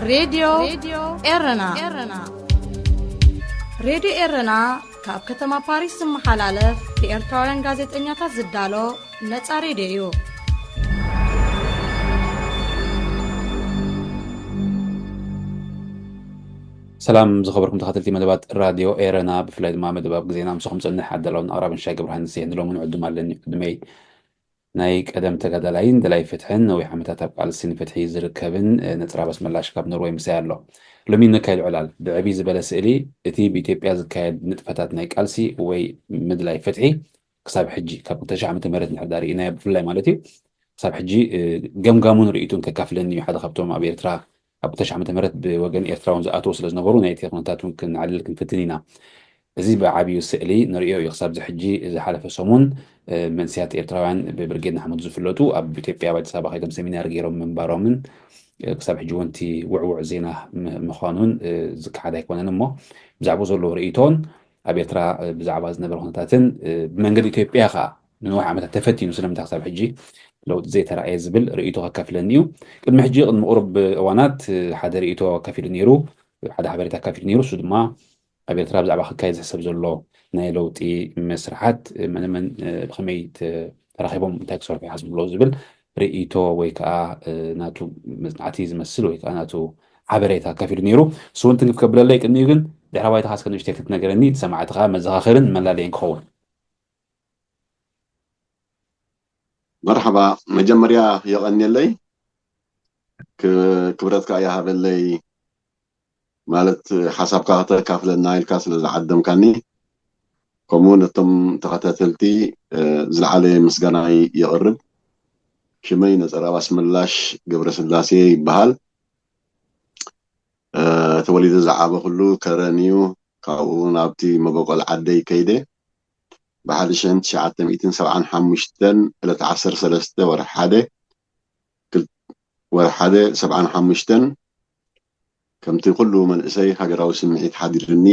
ሬድዮ ኤረና። ሬድዮ ኤረና ካብ ከተማ ፓሪስ ዝመሓላለፍ ብኤርትራውያን ጋዜጠኛታት ዝዳሎ ነጻ ሬድዮ እዩ። ሰላም ዝኸበርኩም ተኸተልቲ መደባት ራድዮ ኤረና፣ ብፍላይ ድማ መደብ ኣብ ግዜና ምስኹም ጽንሕ ኣዳላውን ኣቕራብን ሻይ ገብረሃንስ እየ። ንሎሚ ንዕዱም ኣለኒ። ዕዱመይ ናይ ቀደም ተጋዳላይን ደላይ ፍትሕን፣ ነዊሕ ዓመታት ኣብ ቃልሲ ንፍትሒ ዝርከብን ነጽራብ ኣስመላሽ ካብ ኖርወይ ምሳይ ኣሎ። ሎሚ ነካይድ ዕላል ብዕብይ ዝበለ ስእሊ እቲ ብኢትዮጵያ ዝካየድ ንጥፈታት ናይ ቃልሲ ወይ ምድላይ ፍትሒ ክሳብ ሕጂ ካብ ክልተ ሺሕ ዓመተ ምህረት እንድሕር ዳርኢናዮ ብፍላይ ማለት እዩ ክሳብ ሕጂ ገምጋሙን ርእይቱን ከካፍለኒ እዩ። ሓደ ካብቶም ኣብ ኤርትራ ኣብ ክልተ ሺሕ ዓመተ ምህረት ብወገን ኤርትራውን ዝኣተው ስለ ዝነበሩ ናይቲ ኩነታት እውን ክንዓልል ክንፍትን ኢና። እዚ ብዓብዩ ስእሊ ንርእዮ እዩ። ክሳብ ሕጂ ዝሓለፈ ሰሙን መንስያት ኤርትራውያን ብብርጌድ ንሓመዱ ዝፍለጡ ኣብ ኢትዮጵያ ኣብ ኣዲስ ኣበባ ከይዶም ሰሚናር ገይሮም ምንባሮምን ክሳብ ሕጂ ወንቲ ውዕውዕ ዜና ምዃኑን ዝከሓድ ኣይኮነን። እሞ ብዛዕባኡ ዘለዎ ርእይቶን ኣብ ኤርትራ ብዛዕባ ዝነበረ ኩነታትን ብመንገዲ ኢትዮጵያ ከዓ ንነዊሕ ዓመታት ተፈቲኑ ስለምንታይ ክሳብ ሕጂ ለውጢ ዘይተራእየ ዝብል ርእይቶ ከካፍለኒ እዩ። ቅድሚ ሕጂ ቅድሚ ቁሩብ እዋናት ሓደ ርእይቶ ኣካፊሉ ነይሩ፣ ሓደ ሓበሬታ ኣካፊሉ ነይሩ። እሱ ድማ ኣብ ኤርትራ ብዛዕባ ክካየድ ዝሕሰብ ዘሎ ናይ ለውጢ መስርሓት መነመን ብኸመይ ተራኺቦም እንታይ ክሰርሑ ይሓስቡ ኣለዉ ዝብል ርእይቶ ወይ ከዓ ናቱ መጽናዕቲ ዝመስል ወይ ከዓ ናቱ ሓበሬታ ኣካፊሉ ነይሩ። እሱ እውን ትንክፍ ከብለለይ ቅድሚኡ ግን ድሕረ ባይታኻ እስከ ንእሽተይ ክትነገረኒ ንሰማዕትኻ መዘኻኸርን መላለይን ክኸውን። መርሓባ፣ መጀመርያ የቐንየለይ፣ ክብረት ከዓ ይሃበለይ። ማለት ሓሳብካ ከተካፍለና ኢልካ ስለ ዝዓደምካኒ፣ ከምኡ እውን ነቶም ተኸታተልቲ ዝለዓለ ምስጋናይ የቕርብ። ሽመይ ነጸራብ ኣስመላሽ ገብረስላሴ ይበሃል። ተወሊደ ዝዓበኹሉ ከረን እዩ። ካብኡ ናብቲ መበቆል ዓደይ ከይደ ብሓደ ሽሕን ትሽዓተ ሚእትን ሰብዓን ሓሙሽተን ዕለት ዓሰርተ ሰለስተ ወርሒ ሓደ ወርሒ ሓደ ሰብዓን ሓሙሽተን ከምቲ ኩሉ መንእሰይ ሃገራዊ ስምዒት ሓዲርኒ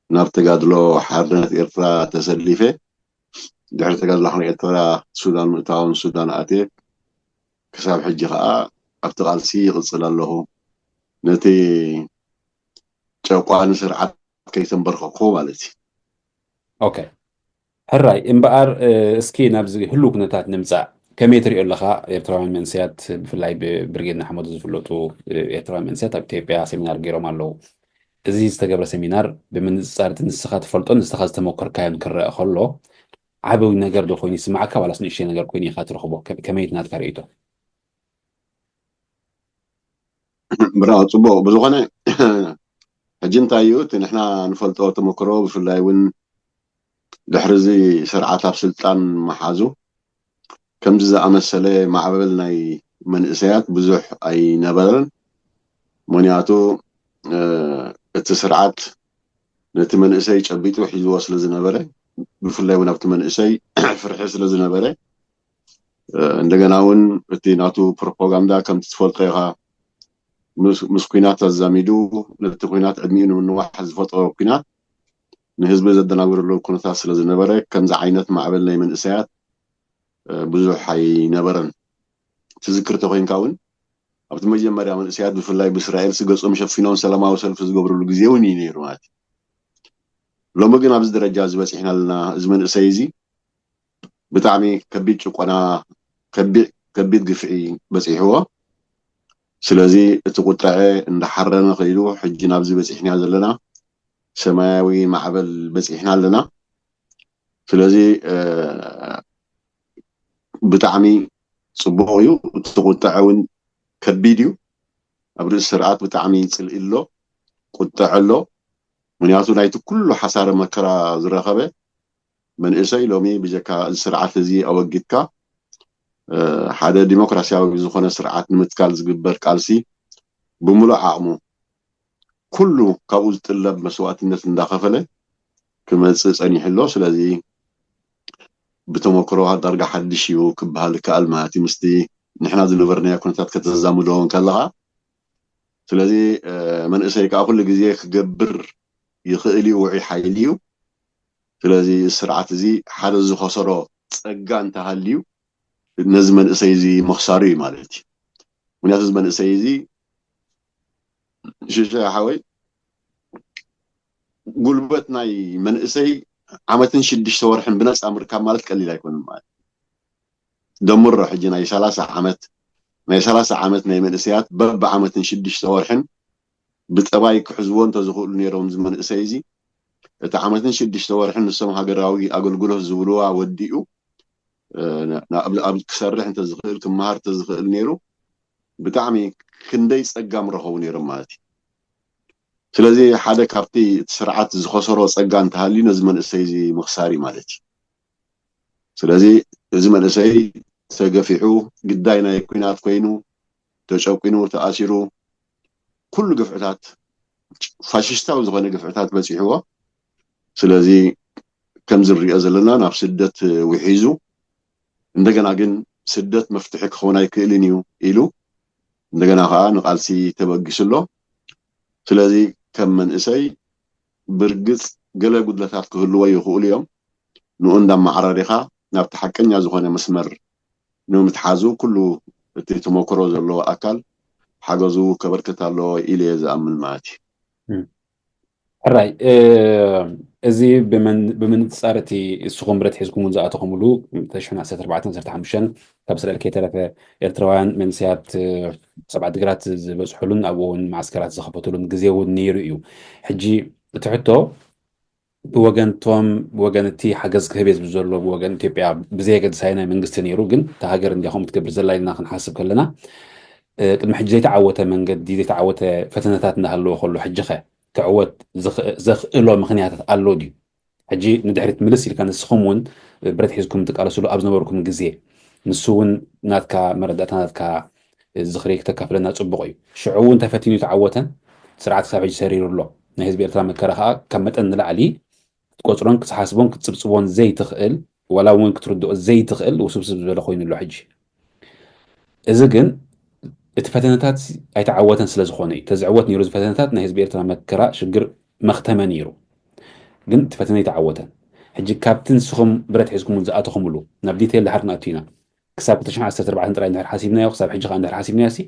ናብ ተጋድሎ ሓርነት ኤርትራ ተሰሊፈ። ድሕሪ ተጋድሎ ሓርነት ኤርትራ ሱዳን ምእታውን ሱዳን ኣትየ ክሳብ ሕጂ ከዓ ኣብቲ ቃልሲ ይቕጽል ኣለኹ። ነቲ ጨቋኒ ስርዓት ከይተንበርከኩ ማለት እዩ። ኦኬ ሕራይ እምበኣር እስኪ ናብዚ ህሉ ኩነታት ንምፃእ ከመይ ትሪኦ ኣለኻ? ኤርትራውያን መንእሰያት ብፍላይ ብብርጌድ ንሓመዱ ዝፍለጡ ኤርትራውያን መንእሰያት ኣብ ኢትዮጵያ ሴሚናር ገይሮም ኣለዉ። እዚ ዝተገብረ ሴሚናር ብምንፅፃር እቲ ንስኻ ትፈልጦን ንስኻ ዝተመኮርካዮን ክረአ ከሎ ዓብይ ነገር ዶ ኮይኑ ይስማዓካ ዋላስ ንእሽተይ ነገር ኮይኑ ኢኻ ትረኽቦ? ከመይ ናትካ ርእይቶ? ብራው ጽቡቕ ብዝኾነ ሕጂ እንታይ እዩ እቲ ንሕና ንፈልጦ ተመክሮ ብፍላይ እውን ድሕሪ እዚ ስርዓት ኣብ ስልጣን መሓዙ ከምዚ ዝኣመሰለ ማዕበል ናይ መንእሰያት ብዙሕ ኣይነበረን። ምክንያቱ እቲ ስርዓት ነቲ መንእሰይ ጨቢጡ ሒዝዎ ስለ ዝነበረ ብፍላይ እውን ኣብቲ መንእሰይ ፍርሒ ስለ ዝነበረ እንደገና እውን እቲ ናቱ ፕሮፓጋንዳ ከምቲ ትፈልጦ ኢኻ ምስ ኩናት ኣዛሚዱ ነቲ ኩናት ዕድሚኡ ንምንዋሕ ዝፈጠሮ ኩናት ንህዝቢ ዘደናግረሉ ኩነታት ስለ ዝነበረ ከምዚ ዓይነት ማዕበል ናይ መንእሰያት ብዙሕ ኣይነበረን። ትዝክር ተኮይንካ እውን ኣብቲ መጀመርያ መንእሰያት ብፍላይ ብእስራኤል ስገጾም ሸፊኖም ሰላማዊ ሰልፊ ዝገብርሉ ግዜ እውን እዩ ነይሩ ማለት እዩ። ሎሚ ግን ኣብዚ ደረጃ እዚ በፂሕና ኣለና። እዚ መንእሰይ እዚ ብጣዕሚ ከቢድ ጭቆና ከቢድ ግፍዒ በፂሕዎ። ስለዚ እቲ ቁጠዐ እንዳሓረነ ከይዱ ሕጂ ናብዚ በፂሕና ዘለና ሰማያዊ ማዕበል በፂሕና ኣለና። ስለዚ ብጣዕሚ ፅቡቕ እዩ። እቲ ቁጠዐ እውን ከቢድ እዩ። ኣብ ርእሲ ስርዓት ብጣዕሚ ፅልኢ ኣሎ፣ ቁጠዐ ኣሎ። ምክንያቱ ናይቲ ኩሉ ሓሳረ መከራ ዝረኸበ መንእሰይ ሎሚ ብጀካ እዚ ስርዓት እዚ ኣወጊድካ ሓደ ዲሞክራሲያዊ ዝኾነ ስርዓት ንምትካል ዝግበር ቃልሲ ብምሉእ ዓቕሙ ኩሉ ካብኡ ዝጥለብ መስዋእትነት እንዳኸፈለ ክመፅእ ፀኒሑ ኣሎ። ስለዚ ብተመክሮ ዳርጋ ሓድሽ እዩ ክበሃል ይከኣል ማለት እዩ ምስቲ ንሕና ዝነበርናዮ ኩነታት ከተዛምዶ ከለኻ። ስለዚ መንእሰይ ከዓ ኩሉ ግዜ ክገብር ይኽእል እዩ፣ ውዑይ ሓይሊ እዩ። ስለዚ ስርዓት እዚ ሓደ ዝኸሰሮ ፀጋ እንተሃልዩ ነዚ መንእሰይ እዚ ምኽሳሩ እዩ ማለት እዩ። ምክንያቱ እዚ መንእሰይ እዚ ሽሻ ሓወይ፣ ጉልበት ናይ መንእሰይ ዓመትን ሽዱሽተ ወርሕን ብነፃ ምርካብ ማለት ቀሊል ኣይኮነን። ማለት ደምሮ ሕጂ ናይ ሰላሳ ዓመት ናይ ሰላሳ ዓመት ናይ መንእሰያት በብዓመትን ሽዱሽተ ወርሕን ብጠባይ ክሕዝዎ እንተዝኽእሉ ነይሮም፣ እዚ መንእሰይ እዚ እቲ ዓመትን ሽዱሽተ ወርሕን ንሶም ሃገራዊ ኣገልግሎት ዝብልዋ ወዲኡ ኣብ ክሰርሕ እንተዝኽእል፣ ክመሃር እንተዝኽእል ነይሩ፣ ብጣዕሚ ክንደይ ፀጋ ምረኸቡ ነይሮም ማለት እዩ። ስለዚ ሓደ ካብቲ እቲ ስርዓት ዝኸሰሮ ፀጋ እንተሃልዩ ነዚ መንእሰይ እዚ ምኽሳር እዩ ማለት እዩ። ስለዚ እዚ መንእሰይ ተገፊሑ ግዳይ ናይ ኲናት ኮይኑ ተጨቂኑ ተኣሲሩ ኩሉ ግፍዕታት ፋሽስታዊ ዝኾነ ግፍዕታት በፂሕዎ። ስለዚ ከምዚ ንሪኦ ዘለና ናብ ስደት ውሒዙ እንደገና ግን ስደት መፍትሒ ክኸውን ኣይክእልን እዩ ኢሉ እንደገና ከዓ ንቃልሲ ተበጊሱ ኣሎ። ስለዚ ከም መንእሰይ ብርግፅ ገለ ጉድለታት ክህልዎ ይኽእሉ እዮም። ንኡ እንዳመዓራሪኻ ናብቲ ሓቀኛ ዝኾነ መስመር ንምትሓዙ ኩሉ እቲ ተመክሮ ዘለዎ ኣካል ሓገዙ ከበርክት ኣለዎ ኢለ እየ ዝኣምን ማለት እዩ። ሕራይ እዚ ብምንፃር እቲ እስኹም ብረት ሒዝኩም እውን ዝኣተኹምሉ ተሽሕን ዓሰርተ ኣርባዕተን ዓሰርተ ሓሙሽተን ካብ እስራኤል ከይተረፈ ኤርትራውያን መንእሰያት ሰብዓ ድግራት ዝበፅሑሉን ኣብኡ እውን ማዕስከራት ዝኸፈቱሉን ግዜ እውን ነይሩ እዩ። ሕጂ እቲ ሕቶ ብወገንቶም ብወገን እቲ ሓገዝ ክህብ እየ ዝብል ዘሎ ብወገን ኢትዮጵያ ብዘየገድስ ናይ መንግስቲ ነይሩ፣ ግን እታ ሃገር እንዲኹም ትገብር ዘላ ኢልና ክንሓስብ ከለና ቅድሚ ሕጂ ዘይተዓወተ መንገዲ ዘይተዓወተ ፈተነታት እናሃለዎ ከሎ ሕጂ ኸ ክዕወት ዘኽእሎ ምኽንያታት ኣሎ ድዩ? ሕጂ ንድሕሪት ምልስ ኢልካ ንስኹም እውን ብረት ሒዝኩም ትቃለስሉ ኣብ ዝነበርኩም ግዜ ንሱ እውን ናትካ መረዳእታ ናትካ ዝኽሪ ክተካፍለና ፅቡቕ እዩ። ሽዑ እውን ተፈቲኑ ተዓወተን ስርዓት ክሳብ ሕጂ ሰሪሩ ኣሎ። ናይ ህዝቢ ኤርትራ መከራ ከዓ ካብ መጠን ንላዕሊ ክትቆፅሮን ክትሓስቦን ክትፅብፅቦን ዘይትኽእል ዋላ እውን ክትርድኦ ዘይትኽእል ውስብስብ ዝበለ ኮይኑ ኣሎ ሕጂ። እዚ ግን እቲ ፈተነታት ኣይተዓወተን ስለ ዝኾነ እዩ። ተዝዕወት ነይሩ እዚ ፈተነታት ናይ ህዝቢ ኤርትራ መከራ ሽግር መኽተመ ነይሩ። ግን እቲ ፈተነ ኣይተዓወተን። ሕጂ ካብቲ ንስኹም ብረት ሒዝኩም ዝኣተኹምሉ ናብ ዲቴል ድሓር ክንኣቱ ኢና። ክሳብ ክልተ ሽሕን ዓሰርተ ኣርባዕተን ጥራይ እንድሕር ሓሲብናዮ ክሳብ ሕጂ ከዓ እንድሕር ሓሲብናዮ ሲ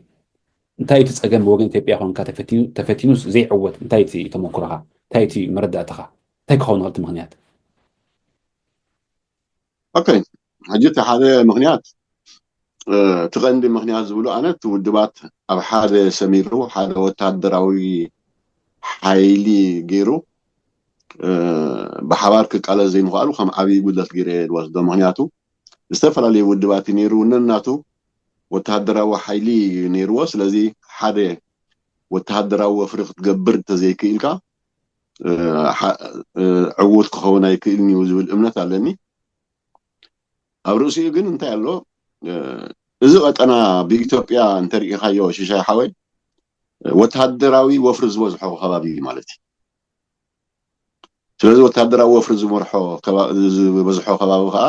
እንታይ እቲ ፀገም ብወገን ኢትዮጵያ ኮንካ ተፈቲኑ ተፈቲኑስ ዘይዕወት እንታይ እቲ ተመክሮኻ እንታይ እቲ መረዳእትኻ እንታይ ክኸውን ይኽእል እቲ ምኽንያት? ኦኬ፣ ሕጂ እቲ ሓደ ምኽንያት እቲ ቀንዲ ምኽንያት ዝብሉ ኣነ እቲ ውድባት ኣብ ሓደ ሰሚሩ ሓደ ወታደራዊ ሓይሊ ገይሩ ብሓባር ክቃለስ ዘይምኽኣሉ ከም ዓብዪ ጉድለት ገይረ ዝወስዶ። ምኽንያቱ ዝተፈላለዩ ውድባት ነይሩ ነናቱ ወታደራዊ ሓይሊ ነይርዎ። ስለዚ ሓደ ወታደራዊ ወፍሪ ክትገብር እንተዘይክኢልካ ዕዉት ክኸውን ኣይክእልን እዩ ዝብል እምነት ኣለኒ። ኣብ ርእሲኡ ግን እንታይ ኣሎ፣ እዚ ቀጠና ብኢትዮጵያ እንተሪኢኻዮ ሽሻይ ሓወይ ወታደራዊ ወፍሪ ዝበዝሖ ከባቢ እዩ ማለት እዩ። ስለዚ ወታደራዊ ወፍሪ ዝበዝሖ ከባቢ ከዓ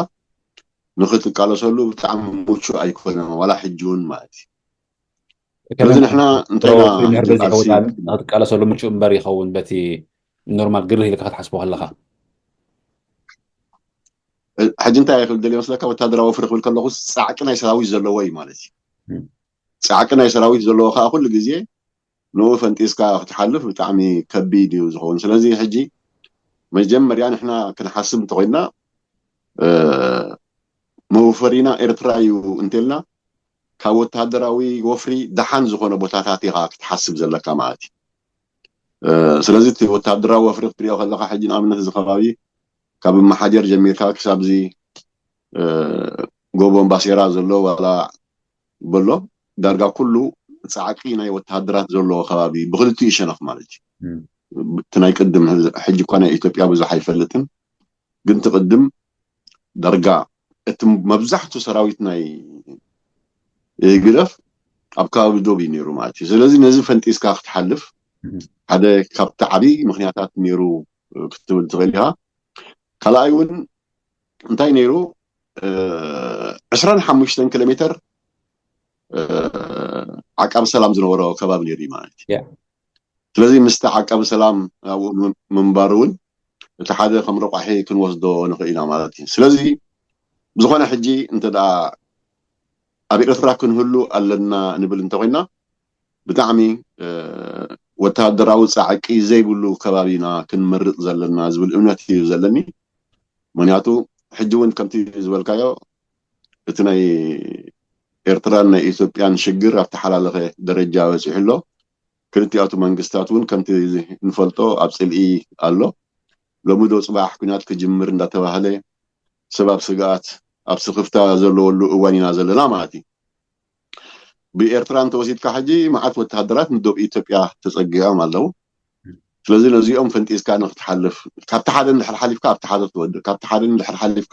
ንክትቃለሰሉ ብጣዕሚ ምቹእ ኣይኮነን ዋላ ሕጂ እውን ማለት እዩ። ስለዚ ንሕና እንታይ ኢና ሕጂ ንቃልሲ ንክትቃለሰሉ ምቹእ እምበር ይኸውን በቲ ኖርማል ግርህ ኢልካ ክትሓስቦ ከለካ ሕጂ እንታይ ክብል ደልየ መስለካ ወታደራዊ ወፍሪ ክብል ከለኹ ፃዕቂ ናይ ሰራዊት ዘለዎ እዩ ማለት እዩ። ፃዕቂ ናይ ሰራዊት ዘለዎ ከዓ ኩሉ ግዜ ንኡ ፈንጢስካ ክትሓልፍ ብጣዕሚ ከቢድ እዩ ዝኸውን። ስለዚ ሕጂ መጀመርያ ንሕና ክንሓስብ እንተኮይንና መውፈሪና ኤርትራ እዩ እንተልና ካብ ወታደራዊ ወፍሪ ደሓን ዝኾነ ቦታታት ኢኻ ክትሓስብ ዘለካ ማለት እዩ። ስለዚ እቲ ወታደራዊ ወፍሪ ክትሪኦ ከለካ ሕጂ ንኣብነት እዚ ከባቢ ካብ መሓጀር ጀሚርካ ክሳብዚ ጎቦ እምባሴራ ዘሎ ዋላ በሎ ዳርጋ ኩሉ ፃዕቂ ናይ ወታደራት ዘለዎ ከባቢ ብክልቲኡ ሸነኽ ማለት እዩ። እቲ ናይ ቅድም ሕጂ እኳ ናይ ኢትዮጵያ ብዙሕ ኣይፈልጥን፣ ግን ትቅድም ዳርጋ እቲ መብዛሕቱ ሰራዊት ናይ ህግደፍ ኣብ ከባቢ ዶብ እዩ ነይሩ ማለት እዩ። ስለዚ ነዚ ፈንጢስካ ክትሓልፍ ሓደ ካብቲ ዓብዪ ምክንያታት ነይሩ ክትብል ትኽእል ኢኻ። ካልኣይ እውን እንታይ ነይሩ ዕስራን ሓሙሽተን ኪሎ ሜትር ዓቃቢ ሰላም ዝነበሮ ከባቢ ነይሩ ማለት እዩ። ስለዚ ምስቲ ዓቃቢ ሰላም ኣብኡ ምንባሩ እውን እቲ ሓደ ከም ረቋሒ ክንወስዶ ንኽእል ኢና ማለት እዩ። ስለዚ ብዝኾነ ሕጂ እንተ ደኣ ኣብ ኤርትራ ክንህሉ ኣለና ንብል እንተኮይና ብጣዕሚ ወተሃደራዊ ጻዕቂ ዘይብሉ ከባቢ ኢና ክንመርጽ ዘለና ዝብል እምነት እዩ ዘለኒ። ምክንያቱ ሕጂ እውን ከምቲ ዝበልካዮ እቲ ናይ ኤርትራን ናይ ኢትዮጵያን ሽግር ኣብ ተሓላለኸ ደረጃ በጺሑ ኣሎ። ክልቲኣቱ መንግስታት እውን ከምቲ ንፈልጦ ኣብ ጽልኢ ኣሎ። ሎሚ ዶ ጽባሕ ኩናት ክጅምር እንዳተባህለ ሰብ ኣብ ስግኣት ኣብ ስኽፍታ ዘለወሉ እዋን ኢና ዘለና ማለት እዩ። ብኤርትራ እንተወሲድካ ሕጂ መዓት ወተሃደራት ንዶብ ኢትዮጵያ ተጸጊዖም ኣለዉ። ስለዚ ነዚኦም ፈንጢዝካ ንክትሓልፍ ካብቲ ሓደ እንድሕር ሓሊፍካ ኣብቲ ሓደ ክትወድቅ ካብቲ ሓደ እንድሕር ሓሊፍካ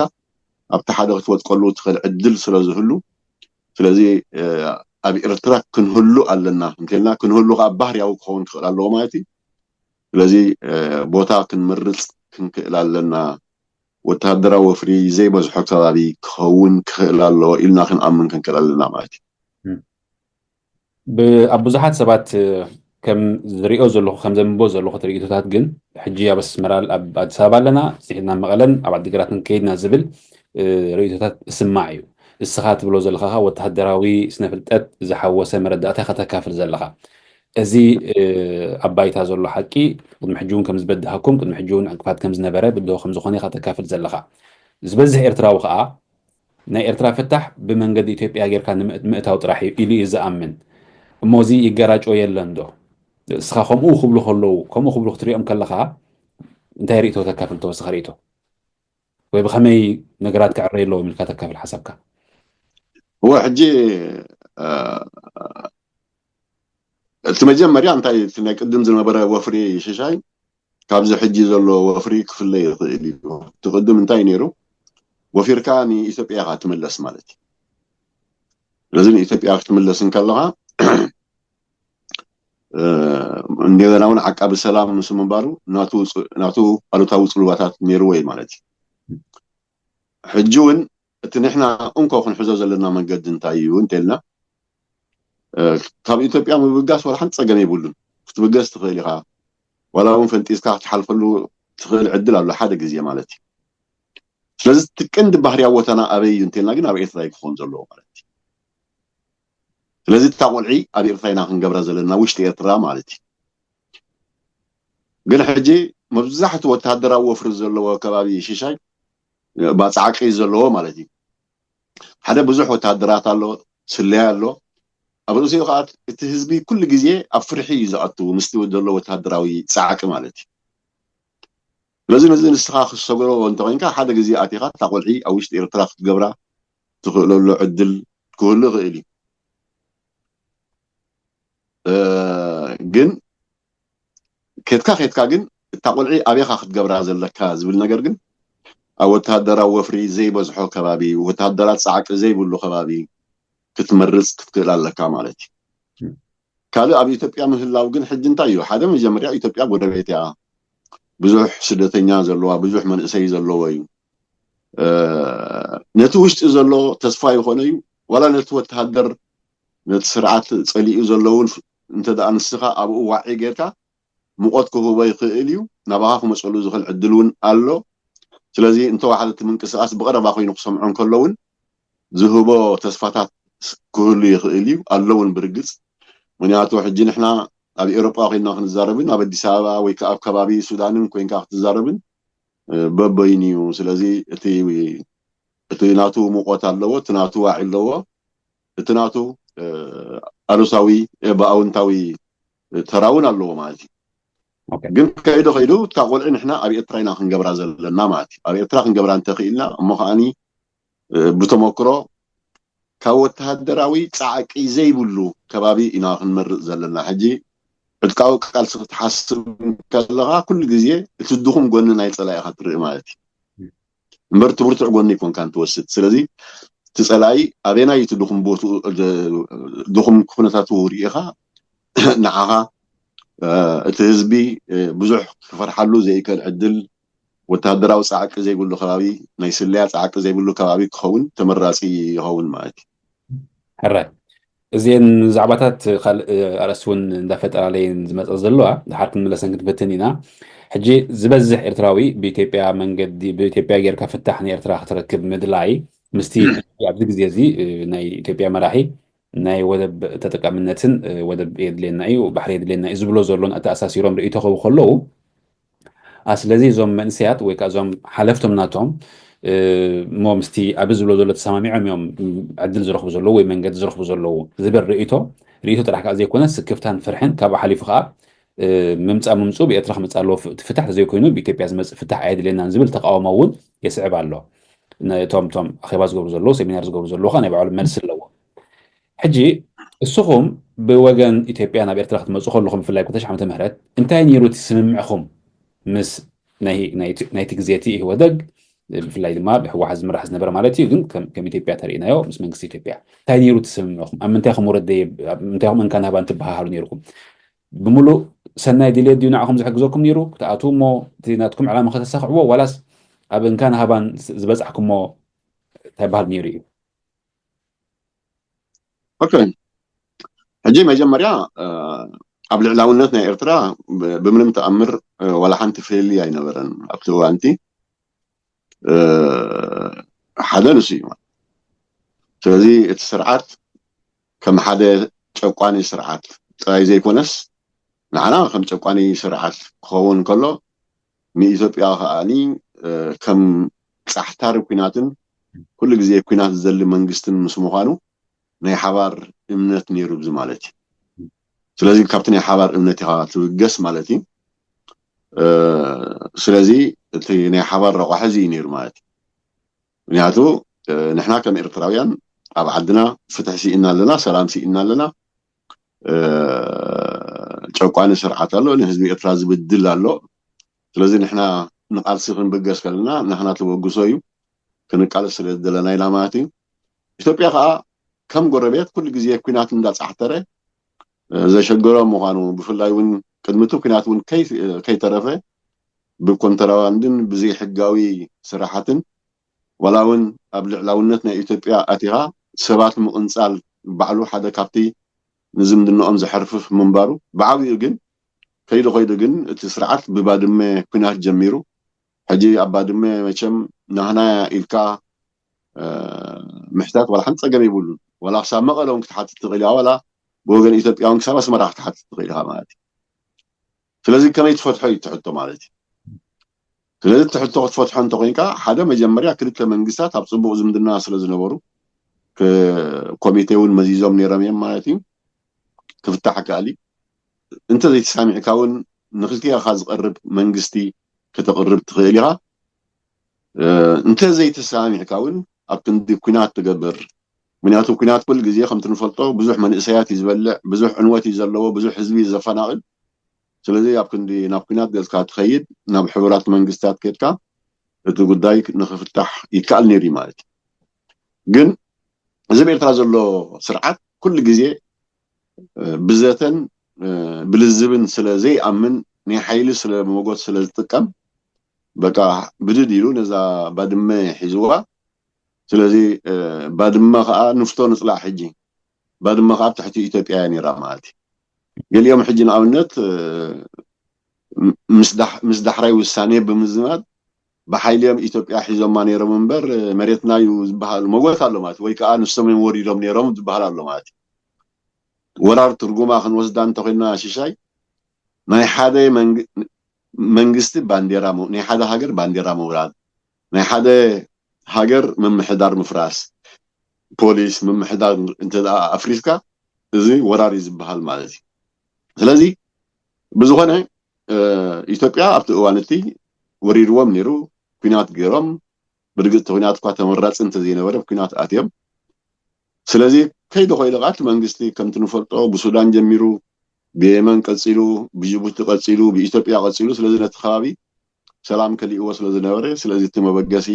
ኣብቲ ሓደ ክትወጥቀሉ ትኽእል ዕድል ስለ ዝህሉ ስለዚ ኣብ ኤርትራ ክንህሉ ኣለና እንተልና ክንህሉ ከዓ ባህርያዊ ክኸውን ክኽእል ኣለዎ ማለት እዩ። ስለዚ ቦታ ክንመርፅ ክንክእል ኣለና። ወተሃደራዊ ወፍሪ ዘይበዝሖ ከባቢ ክኸውን ክኽእል ኣለዎ ኢልና ክንኣምን ክንክእል ኣለና ማለት እዩ። ኣብ ብዙሓት ሰባት ከም ዝሪኦ ዘለኹ ከም ዘንብቦ ዘለኹ ርእይቶታት ግን ሕጂ ኣብ ኣስመራ ኣብ ኣዲስ ኣበባ ኣለና፣ ስሒድና መቐለን ኣብ ዓዲግራትን ከይድና ዝብል ርእይቶታት እስማዕ እዩ። እስኻ ትብሎ ዘለኻ ወተሃደራዊ ስነ ፍልጠት ዝሓወሰ መረዳእታ ከተካፍል ዘለኻ እዚ ኣብ ባይታ ዘሎ ሓቂ ቅድሚ ሕጂ እውን ከም ዝበድሃኩም ቅድሚ ሕጂ እውን ዕንቅፋት ከም ዝነበረ ብድሆ ከም ዝኾነ ኢኻ ተካፍል ዘለኻ። ዝበዝሕ ኤርትራዊ ከዓ ናይ ኤርትራ ፍታሕ ብመንገዲ ኢትዮጵያ ጌርካ ንምእታው ጥራሕ እዩ ኢሉ እዩ ዝኣምን። እሞ እዚ ይገራጮ የለን ዶ? እስኻ ከምኡ ክብሉ ከለዉ ከምኡ ክብሉ ክትሪኦም ከለኻ እንታይ ርእቶ ተካፍል ተወሰኸ ርእቶ ወይ ብኸመይ ነገራት ክዕረዩ ኣለዎም ኢልካ ተካፍል ሓሳብካ? እወ ሕጂ እቲ መጀመርያ እንታይ እቲ ናይ ቅድም ዝነበረ ወፍሪ ሽሻይ ካብዚ ሕጂ ዘሎ ወፍሪ ክፍለ ይኽእል እዩ። እቲ ቅድም እንታይ ነይሩ? ወፊርካ ንኢትዮጵያ ኢኻ ትምለስ ማለት እዩ። ስለዚ ንኢትዮጵያ ክትምለስ እንከለኻ እንደገና እውን ዓቃቢ ሰላም ምስ ምንባሩ ናቱ ኣሉታዊ ፅልዋታት ነይርዎ እዩ ማለት እዩ። ሕጂ እውን እቲ ንሕና እንኮ ክንሕዞ ዘለና መንገዲ እንታይ እዩ እንተልና ካብ ኢትዮጵያ ምብጋስ ዋላ ሓንቲ ፀገም የብሉን። ክትብገስ ትኽእል ኢኻ። ዋላ እውን ፈንጢዝካ ክትሓልፈሉ ትኽእል ዕድል ኣሎ ሓደ ግዜ ማለት እዩ። ስለዚ እቲ ቀንዲ ባህርያዊ ቦታና ኣበይ እዩ እንተልና ግን ኣብ ኤርትራ እዩ ክኸውን ዘለዎ ማለት እዩ። ስለዚ እታ ቆልዒ ኣብ ኤርትራ ኢና ክንገብራ ዘለና ውሽጢ ኤርትራ ማለት እዩ። ግን ሕጂ መብዛሕትኡ ወተሃደራዊ ወፍሪ ዘለዎ ከባቢ ሽሻይ ባፃዕቂ ዘለዎ ማለት እዩ። ሓደ ብዙሕ ወተሃደራት ኣሎ፣ ስለያ ኣሎ። ኣብ ርእሲኡ ከዓ እቲ ህዝቢ ኩሉ ግዜ ኣብ ፍርሒ እዩ ዝኣቱ ምስቲ ዘሎ ወተሃደራዊ ፃዕቂ ማለት እዩ። ስለዚ ነዚ ንስኻ ክሰገሮ እንተኮይንካ ሓደ ግዜ ኣቲኻ እታ ቆልዒ ኣብ ውሽጢ ኤርትራ ክትገብራ ትኽእለሉ ዕድል ክህሉ ይኽእል እዩ። ግን ከድካ ከድካ ግን እታ ቆልዒ ኣበይኻ ክትገብራ ዘለካ ዝብል ነገር ግን ኣብ ወተሃደራዊ ወፍሪ ዘይበዝሖ ከባቢ ወተሃደራት ፃዕቂ ዘይብሉ ከባቢ ክትመርፅ ክትክእል ኣለካ ማለት እዩ። ካልእ ኣብ ኢትዮጵያ ምህላው ግን ሕጂ እንታይ እዩ ሓደ መጀመርያ ኢትዮጵያ ጎረቤት እያ። ብዙሕ ስደተኛ ዘለዋ ብዙሕ መንእሰይ ዘለዎ እዩ። ነቲ ውሽጢ ዘሎ ተስፋ ይኾነ እዩ ዋላ ነቲ ወተሃደር ነቲ ስርዓት ፀሊኡ ዘለውን እንተ ደኣ ንስኻ ኣብኡ ዋዒ ጌርካ ሙቐት ክህቦ ይኽእል እዩ። ናባኻ ክመፀሉ ዝኽእል ዕድል እውን ኣሎ። ስለዚ እንተወሓደ እቲ ምንቅስቃስ ብቐረባ ኮይኑ ክሰምዖ እንከሎ እውን ዝህቦ ተስፋታት ክህሉ ይኽእል እዩ ኣሎ እውን ብርግፅ። ምክንያቱ ሕጂ ንሕና ኣብ ኤውሮጳ ኮይንና ክንዛረብን ኣብ ኣዲስ ኣበባ ወይ ከዓ ኣብ ከባቢ ሱዳንን ኮይንካ ክትዛረብን በበይኑ እዩ። ስለዚ እቲ እቲ ናቱ ሙቆት ኣለዎ፣ እቲ ናቱ ዋዒ ኣለዎ፣ እቲ ናቱ ኣሉሳዊ ብኣውንታዊ ተራ እውን ኣለዎ ማለት እዩ። ግን ከይዱ ከይዱ እታ ቆልዒ ንሕና ኣብ ኤርትራ ኢና ክንገብራ ዘለና ማለት እዩ። ኣብ ኤርትራ ክንገብራ እንተኽኢልና እሞ ከዓኒ ብተመክሮ ካብ ወተሃደራዊ ፃዕቂ ዘይብሉ ከባቢ ኢና ክንመርፅ ዘለና። ሕጂ ዕጥቃዊ ቃልሲ ክትሓስብ ከለኻ ኩሉ ግዜ እቲ ድኹም ጎኒ ናይ ፀላኢኻ ትርኢ ማለት እዩ። እምበር እቲ ብርቱዕ ጎኒ ኣይኮንካን ትወስድ። ስለዚ እቲ ፀላኢ ኣበየናይ እቲ ድኹም ቦትኡ ድኹም ኩነታቱ ርኢኻ ንዓኻ እቲ ህዝቢ ብዙሕ ክፈርሓሉ ዘይክእል ዕድል ወተሃደራዊ ፃዕቂ ዘይብሉ ከባቢ ናይ ስለያ ፃዕቂ ዘይብሉ ከባቢ ክኸውን ተመራፂ ይኸውን ማለት እዩ። ሕራይ እዚአን ዛዕባታት ካልእ ኣርእስቲ እውን እንዳፈጠራለየን ዝመፀ ዘለዋ ድሓር ክንምለሰን ክንፈትን ኢና። ሕጂ ዝበዝሕ ኤርትራዊ ብኢትዮጵያ መንገዲ ብኢትዮጵያ ጌርካ ፍታሕ ንኤርትራ ክትረክብ ምድላይ ምስቲ ኣብዚ ግዜ እዚ ናይ ኢትዮጵያ መራሒ ናይ ወደብ ተጠቃምነትን ወደብ የድልየና እዩ፣ ባሕሪ የድልየና እዩ ዝብሎ ዘሎን ኣተኣሳሲሮም ርእይቶ ክህቡ ከለዉ፣ ስለዚ እዞም መንእሰያት ወይ ከዓ እዞም ሓለፍቶም ናቶም እሞ ምስቲ ኣብዚ ዝብሎ ዘሎ ተሰማሚዖም እዮም ዕድል ዝረኽቡ ዘለዉ ወይ መንገዲ ዝረኽቡ ዘለዉ ዝብል ርእይቶ ርእይቶ ጥራሕ ከዓ ዘይኮነ ስክፍታን ፍርሕን ካብኡ ሓሊፉ ከዓ ምምፃእ ምምፅኡ ብኤርትራ ክመፅእ ኣለዎ ፍታሕ ተዘይኮይኑ ብኢትዮጵያ ዝመፅእ ፍታሕ ኣየድልየናን ዝብል ተቃውሞ እውን የስዕብ ኣሎ። እቶም እቶም ኣኼባ ዝገብሩ ዘለዉ ሰሚናር ዝገብሩ ዘለዉ ከዓ ናይ ባዕሉ መልሲ ኣለዎ። ሕጂ እስኹም ብወገን ኢትዮጵያ ናብ ኤርትራ ክትመፁ ከለኹም ብፍላይ ክልተ ሽሕ ዓመተ ምህረት እንታይ ነይሩ እቲ ስምምዕኹም ምስ ናይቲ ግዜ እቲ ኢህወደግ ብፍላይ ድማ ብህወሓት ዝምራሕ ዝነበረ ማለት እዩ ግን ከም ኢትዮጵያ ተርእናዮ ምስ መንግስቲ ኢትዮጵያ እንታይ ነይሩ እቲ ስምምዕኹም ኣብ ምንታይ ኹም ወረደ ምንታይ ኹም እንካን ሃባን ትበሃሃሉ ነይርኩም ብምሉእ ሰናይ ድልየት ድዩ ንዓኹም ዝሕግዘኩም ነይሩ ክትኣትዉ እሞ እቲ ናትኩም ዕላማ ከተሳኽዕዎ ዋላስ ኣብ እንካን ሃባን ዝበፃሕኩሞ እንታይ በሃል ነይሩ እዩ ኦኬ ሕጂ መጀመርያ ኣብ ልዕላውነት ናይ ኤርትራ ብምንም ተኣምር ዋላ ሓንቲ ፍልልይ ኣይነበረን ኣብቲ እዋንቲ ሓደ ንሱ እዩ ስለዚ እቲ ስርዓት ከም ሓደ ጨቋኒ ስርዓት ጥራይ ዘይኮነስ ንዓና ከም ጨቋኒ ስርዓት ክኸውን ከሎ ንኢትዮጵያ ከዓኒ ከም ፃሕታሪ ኩናትን ኩሉ ግዜ ኩናት ዝደሊ መንግስትን ምስ ምዃኑ ናይ ሓባር እምነት ነይሩ ብዚ ማለት እዩ ስለዚ ካብቲ ናይ ሓባር እምነት ኢኻ ትብገስ ማለት እዩ ስለዚ እቲ ናይ ሓባር ረቋሒ እዚ እዩ ነይሩ ማለት እዩ ምክንያቱ ንሕና ከም ኤርትራውያን ኣብ ዓድና ፍትሒ ስኢና ኣለና ሰላም ስኢና ኣለና ጨቋኒ ስርዓት ኣሎ ንህዝቢ ኤርትራ ዝብድል ኣሎ ስለዚ ንሕና ንቃልሲ ክንብገስ ከለና ንሕና ተበግሶ እዩ ክንቃለስ ስለ ዝደለና ኢና ማለት እዩ ኢትዮጵያ ከዓ ከም ጎረቤት ኩሉ ግዜ ኩናት እንዳፃሕተረ ዘሸገሮም ምኳኑ ብፍላይ እውን ቅድሚ እቲ ኩናት እውን ከይተረፈ ብኮንትራባንድን ብዘይሕጋዊ ስራሓትን ዋላ እውን ኣብ ልዕላውነት ናይ ኢትዮጵያ ኣቲኻ ሰባት ምቕንፃል ባዕሉ ሓደ ካብቲ ንዝምድንኦም ዘሐርፍፍ ምንባሩ ብዓብኡ ግን ከይዱ ከይዱ ግን እቲ ስርዓት ብባድመ ኩናት ጀሚሩ ሕጂ ኣብ ባድመ መቸም ናህና ኢልካ ምሕታት ዋላ ሓንቲ ፀገም የብሉን ዋላ ክሳብ መቐለ እውን ክትሓትት ትኽእል ኢኻ ዋላ ብወገን ኢትዮጵያ እውን ክሳብ ኣስመራ ክትሓትት ትኽእል ኢኻ ማለት እዩ ስለዚ ከመይ ትፈትሖ እዩ ትሕቶ ማለት እዩ ስለዚ ትሕቶ ክትፈትሖ እንተኮይንካ ሓደ መጀመርያ ክልተ መንግስታት ኣብ ፅቡቅ ዝምድና ስለ ዝነበሩ ኮሚቴ እውን መዚዞም ነይሮም እዮም ማለት እዩ ክፍታሕ ከኣል እዩ እንተዘይተሳሚዕካ እውን ንክልቲኣኻ ዝቐርብ መንግስቲ ከተቕርብ ትኽእል ኢኻ እንተዘይተሰማሚዕካ እውን ኣብ ክንዲ ኩናት ትገብር ምክንያቱ ኩናት ኩሉ ግዜ ከምቲ ንፈልጦ ብዙሕ መንእሰያት እዩ ዝበልዕ ብዙሕ ዕንወት እዩ ዘለዎ ብዙሕ ህዝቢ እዩ ዘፈናቕል ስለዚ ኣብ ክንዲ ናብ ኩናት ገፅካ ትኸይድ ናብ ሕቡራት መንግስታት ከድካ እቲ ጉዳይ ንክፍታሕ ይከኣል ነይሩ ማለት እዩ ግን እዚ ኣብ ኤርትራ ዘሎ ስርዓት ኩሉ ግዜ ብዘተን ብልዝብን ስለ ዘይኣምን ናይ ሓይሊ ስለ መጎት ስለ ዝጥቀም በቃ ብድድ ኢሉ ነዛ ባድመ ሒዝዋ ስለዚ ባድመ ከዓ ንፍቶ ንፅላእ ሕጂ ባድመ ከዓ ኣብ ትሕቲ ኢትዮጵያ እያ ነይራ ማለት እዩ ገሊኦም ሕጂ ንኣብነት ምስ ዳሕራይ ውሳኔ ብምዝማድ ብሓይሊ እዮም ኢትዮጵያ ሒዞማ ነይሮም እምበር መሬትና እዩ ዝበሃል መጎት ኣሎ ማለት ወይ ከዓ ንሶም እዮም ወሪዶም ነይሮም ዝበሃል ኣሎ ማለት እዩ ወራር ትርጉማ ክንወስዳ እንተኮይና ሽሻይ ናይ ሓደ መንግስቲ ባንዴራ ናይ ሓደ ሃገር ባንዴራ ምውራድ ናይ ሓደ ሃገር ምምሕዳር ምፍራስ ፖሊስ ምምሕዳር እንተ ኣፍሪስካ እዚ ወራር እዩ ዝበሃል ማለት እዩ ስለዚ ብዝኾነ ኢትዮጵያ ኣብቲ እዋን እቲ ወሪድዎም ነይሩ ኩናት ገይሮም ብርግፅ እቲ ኩናት እኳ ተመራፂ እንተዘይነበረ ኩናት ኣትዮም ስለዚ ከይዱ ከይዱ ከዓ እቲ መንግስቲ ከምቲ ንፈልጦ ብሱዳን ጀሚሩ ብየመን ቀፂሉ ብጅቡቲ ቀፂሉ ብኢትዮጵያ ቀፂሉ ስለዚ ነቲ ከባቢ ሰላም ከሊእዎ ስለ ዝነበረ ስለዚ እቲ መበገሲ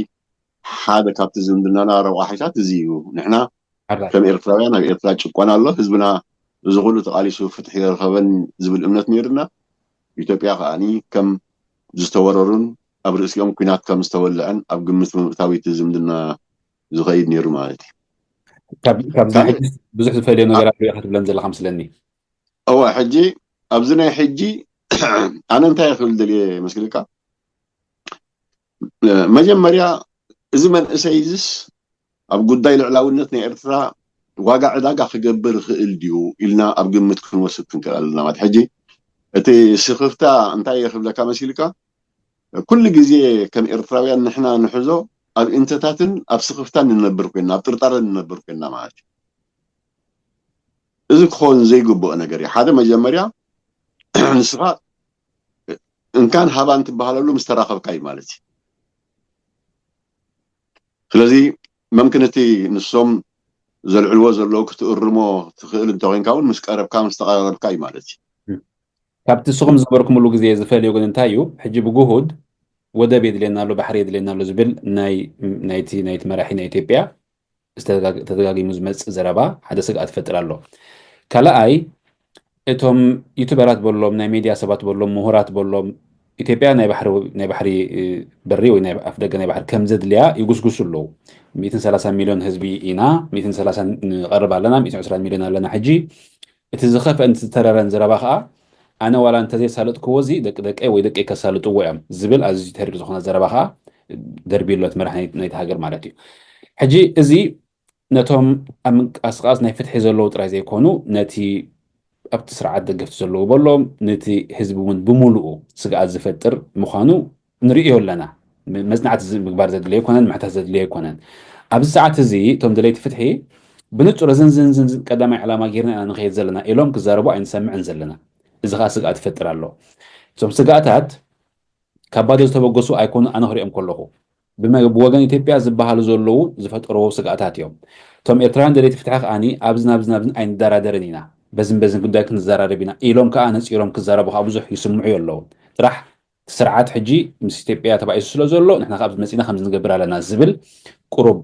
ሓደ ካብቲ ዝምድናና ረቋሒታት እዚ እዩ ንሕና ከም ኤርትራውያን ኣብ ኤርትራ ጭቆና ኣሎ ህዝብና እዚ ኩሉ ተቃሊሱ ፍትሒ የረኸበን ዝብል እምነት ነይርና ኢትዮጵያ ከዓኒ ከም ዝተወረሩን ኣብ ርእሲኦም ኩናት ከም ዝተወልዐን ኣብ ግምት ብምእታው እቲ ዝምድና ዝኸይድ ነይሩ ማለት እዩ ካብዚ ብዙሕ ዝፈልዮ ነገር ኣሎ ኢኻ ትብለን ዘለካ ምስለኒ እወ ሕጂ ኣብዚ ናይ ሕጂ ኣነ እንታይ ክብል ደልየ መስልካ መጀመርያ እዚ መንእሰይ እዚስ ኣብ ጉዳይ ልዕላውነት ናይ ኤርትራ ዋጋ ዕዳጋ ክገብር ይኽእል ድዩ ኢልና ኣብ ግምት ክንወስድ ክንክእል ኣለና። ማለት ሕጂ እቲ ስኽፍታ እንታይ እየ ክብለካ መሲልካ፣ ኩሉ ግዜ ከም ኤርትራውያን ንሕና ንሕዞ ኣብ እንተታትን ኣብ ስኽፍታን ንነብር ኮይና፣ ኣብ ጥርጣረ ንነብር ኮይና ማለት እዩ። እዚ ክኸውን ዘይግብኦ ነገር እዩ። ሓደ መጀመርያ ንስኻ እንካን ሃባን ትበሃለሉ ምስ ተራኸብካ እዩ ማለት እዩ። ስለዚ መምክን እቲ ንሶም ዘልዕልዎ ዘለዉ ክትእርሞ ትኽእል እንተኮይንካ እውን ምስ ቀረብካ ምስ ተቐራረብካ እዩ ማለት እዩ። ካብቲ ንስኹም ዝገበርኩምሉ ግዜ ዝፈልዮ ግን እንታይ እዩ? ሕጂ ብግሁድ ወደብ የድልየና ኣሎ፣ ባሕሪ የድልየና ኣሎ ዝብል ናይ ናይቲ ናይቲ መራሒ ናይ ኢትዮጵያ ዝተደጋግ- ተደጋጊሙ ዝመፅእ ዘረባ ሓደ ስግኣት ይፈጥር ኣሎ። ካልኣይ እቶም ዩቱበራት በሎም ናይ ሚድያ ሰባት በሎም ምሁራት በሎም ኢትዮጵያ ናይ ባሕሪ ናይ ባሕሪ እ፣ በሪ ወይ ናይ ኣፍ ደገ ናይ ባሕሪ ከም ዘድልያ ይጉስጉሱ ኣለዉ። ሚእትን ሰላሳን ሚሊዮን ህዝቢ ኢና፣ ሚእትን ሰላሳን ንቐርብ ኣለና፣ ሚእትን ዕስራን ሚሊዮን ኣለና። ሕጂ እቲ ዝኸፍአን ዝተረረን ዘረባ ከዓ ኣነ ዋላ እንተዘይሳለጥክዎ እዚ ደቂ ደቀይ ወይ ደቀይ ከሳልጥዎ እዮም ዝብል ኣዝዩ ተሪር ዝኾነ ዘረባ ከዓ ደርቢዩ ኣሎ እቲ መራሕ ናይ- ናይቲ ሃገር ማለት እዩ። ሕጂ እዚ ነቶም ኣብ ምንቅስቃስ ናይ ፍትሒ ዘለዉ ጥራይ ዘይኮኑ ነቲ ኣብቲ ስርዓት ደገፍቲ ዘለዉ በሎም ነቲ ህዝቢ እውን ብምሉኡ ስግኣት ዝፈጥር ምዃኑ ንርእዮ ኣለና። ም- መጽናዕቲ ዝ- ምግባር ዘድልዮ ኣይኮነን፣ ምሕታት ዘድልዮ ኣይኮነን። ኣብዚ ሰዓት እዚ እቶም ደለይቲ ፍትሒ ብንጹር እዝን ዝን ዝን ዝን ቀዳማይ ዕላማ ጌርና ኢና ንኸይድ ዘለና ኢሎም ክዛረቡ ኣይንሰምዕን ዘለና። እዚ ከዓ ስግኣት ይፈጥር ኣሎ። እዞም ስግኣታት ካብ ባዶ ዝተበገሱ ኣይኮኑ። ኣነ ክሪኦም ከለኹ ብመ- ብወገን ኢትዮጵያ ዝበሃሉ ዘለዉ ዝፈጠርዎ ስግኣታት እዮም። እቶም ኤርትራውያን ደለይቲ ፍትሒ ከዓኒ ኣብዚ ናብዚ ናብዝን ኣይንደራደርን ኢና፣ በዝን በዝን ጉዳይ ክንዘራረብ ኢና ኢሎም ከዓ ነፂሮም ክዛረቡ ከዓ ብዙሕ ይስምዑ ኣለዉ። ጥራሕ እቲ ስርዓት ሕጂ ምስ ኢትዮጵያ ተባኢሱ ስለ ዘሎ ንሕና ካብ መፂና ከምዚ ንገብር ኣለና ዝብል ቁሩብ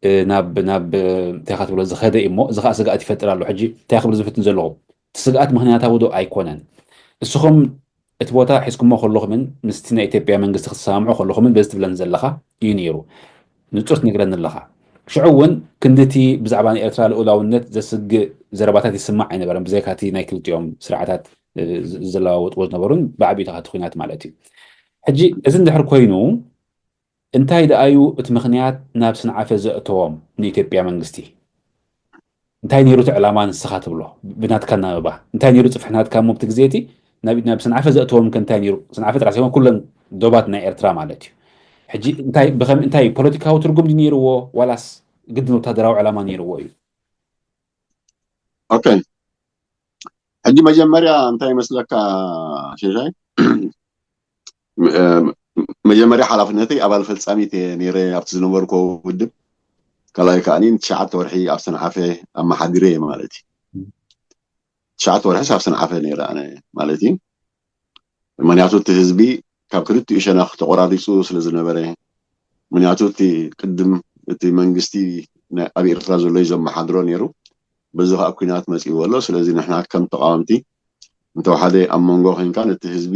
እ፣ ናብ ናብ እ፣ እንታይ ኢኻ ትብሎ ዝኸደ እዩ እሞ እዚ ከዓ ስግኣት ይፈጥር ኣሎ። ሕጂ እንታይ ክብል ዝፍትን ዘለኹ እቲ ስግኣት ምክንያታዊ ዶ ኣይኮነን? እስኹም እቲ ቦታ ሒዝኩሞ ከለኹምን ምስቲ ናይ ኢትዮጵያ መንግስቲ ክትሰማምዑ ከለኹምን በዚ ትብለኒ ዘለኻ እዩ ነይሩ። ንጹር ትነግረኒ ኣለኻ። ሽዑ እውን ክንድቲ ብዛዕባ ናይ ኤርትራ ልኡላውነት ዘስግእ ዘረባታት ይስማዕ ኣይነበረን፣ ብዘይካቲ ናይ ክልቲኦም ስርዓታት እ፣ ዝ- ዝለዋወጥዎ ዝነበሩን ብዓቢኡ ተኻቲ ኩናት ማለት እዩ። ሕጂ እዚ እንድሕር ኮይኑ እንታይ ደኣዩ እቲ ምኽንያት ናብ ስንዓፈ ዘእተዎም ንኢትዮጵያ መንግስቲ? እንታይ ነይሩ እቲ ዕላማ ንስኻ ትብሎ ብናትካ ናበባ እንታይ ነይሩ ጽፍሒ ናትካ እሞ ኣብቲ ግዜ እቲ ናብ ናብ ስንዓፈ ዘእተዎም ከ እንታይ ነይሩ? ስንዓፈ ጥራሕ ሳይኮን ኩለን ዶባት ናይ ኤርትራ ማለት እዩ። ሕጂ እንታይ ብኸም እንታይ ፖለቲካዊ ትርጉም ድዩ ነይርዎ ዋላስ ግድን ወታደራዊ ዕላማ ነይርዎ እዩ? ኦኬ፣ ሕጂ መጀመርያ እንታይ ይመስለካ ሽሻይ፣ መጀመርያ ሓላፍነተይ ኣባል ፈጻሚት እየ ነይረ ኣብቲ ዝነበርኮ ውድብ። ካልኣይ ከዓኒ ትሽዓተ ወርሒ ኣብ ሰንዓፈ ኣመሓዲረ እየ ማለት እዩ። ትሽዓተ ወርሒ ኣብ ሰንዓፈ ነይረ ኣነ ማለት እዩ። ምክንያቱ እቲ ህዝቢ ካብ ክልቲኡ ሸነኽ ተቆራሪፁ ስለ ዝነበረ፣ ምክንያቱ እቲ ቅድም እቲ መንግስቲ ኣብ ኤርትራ ዘሎ እዩ ዘመሓድሮ ነይሩ። በዚ ከዓ ኩናት መፂዎ ኣሎ። ስለዚ ንሕና ከም ተቃወምቲ እንተወሓደ ኣብ መንጎ ኮይንካ ነቲ ህዝቢ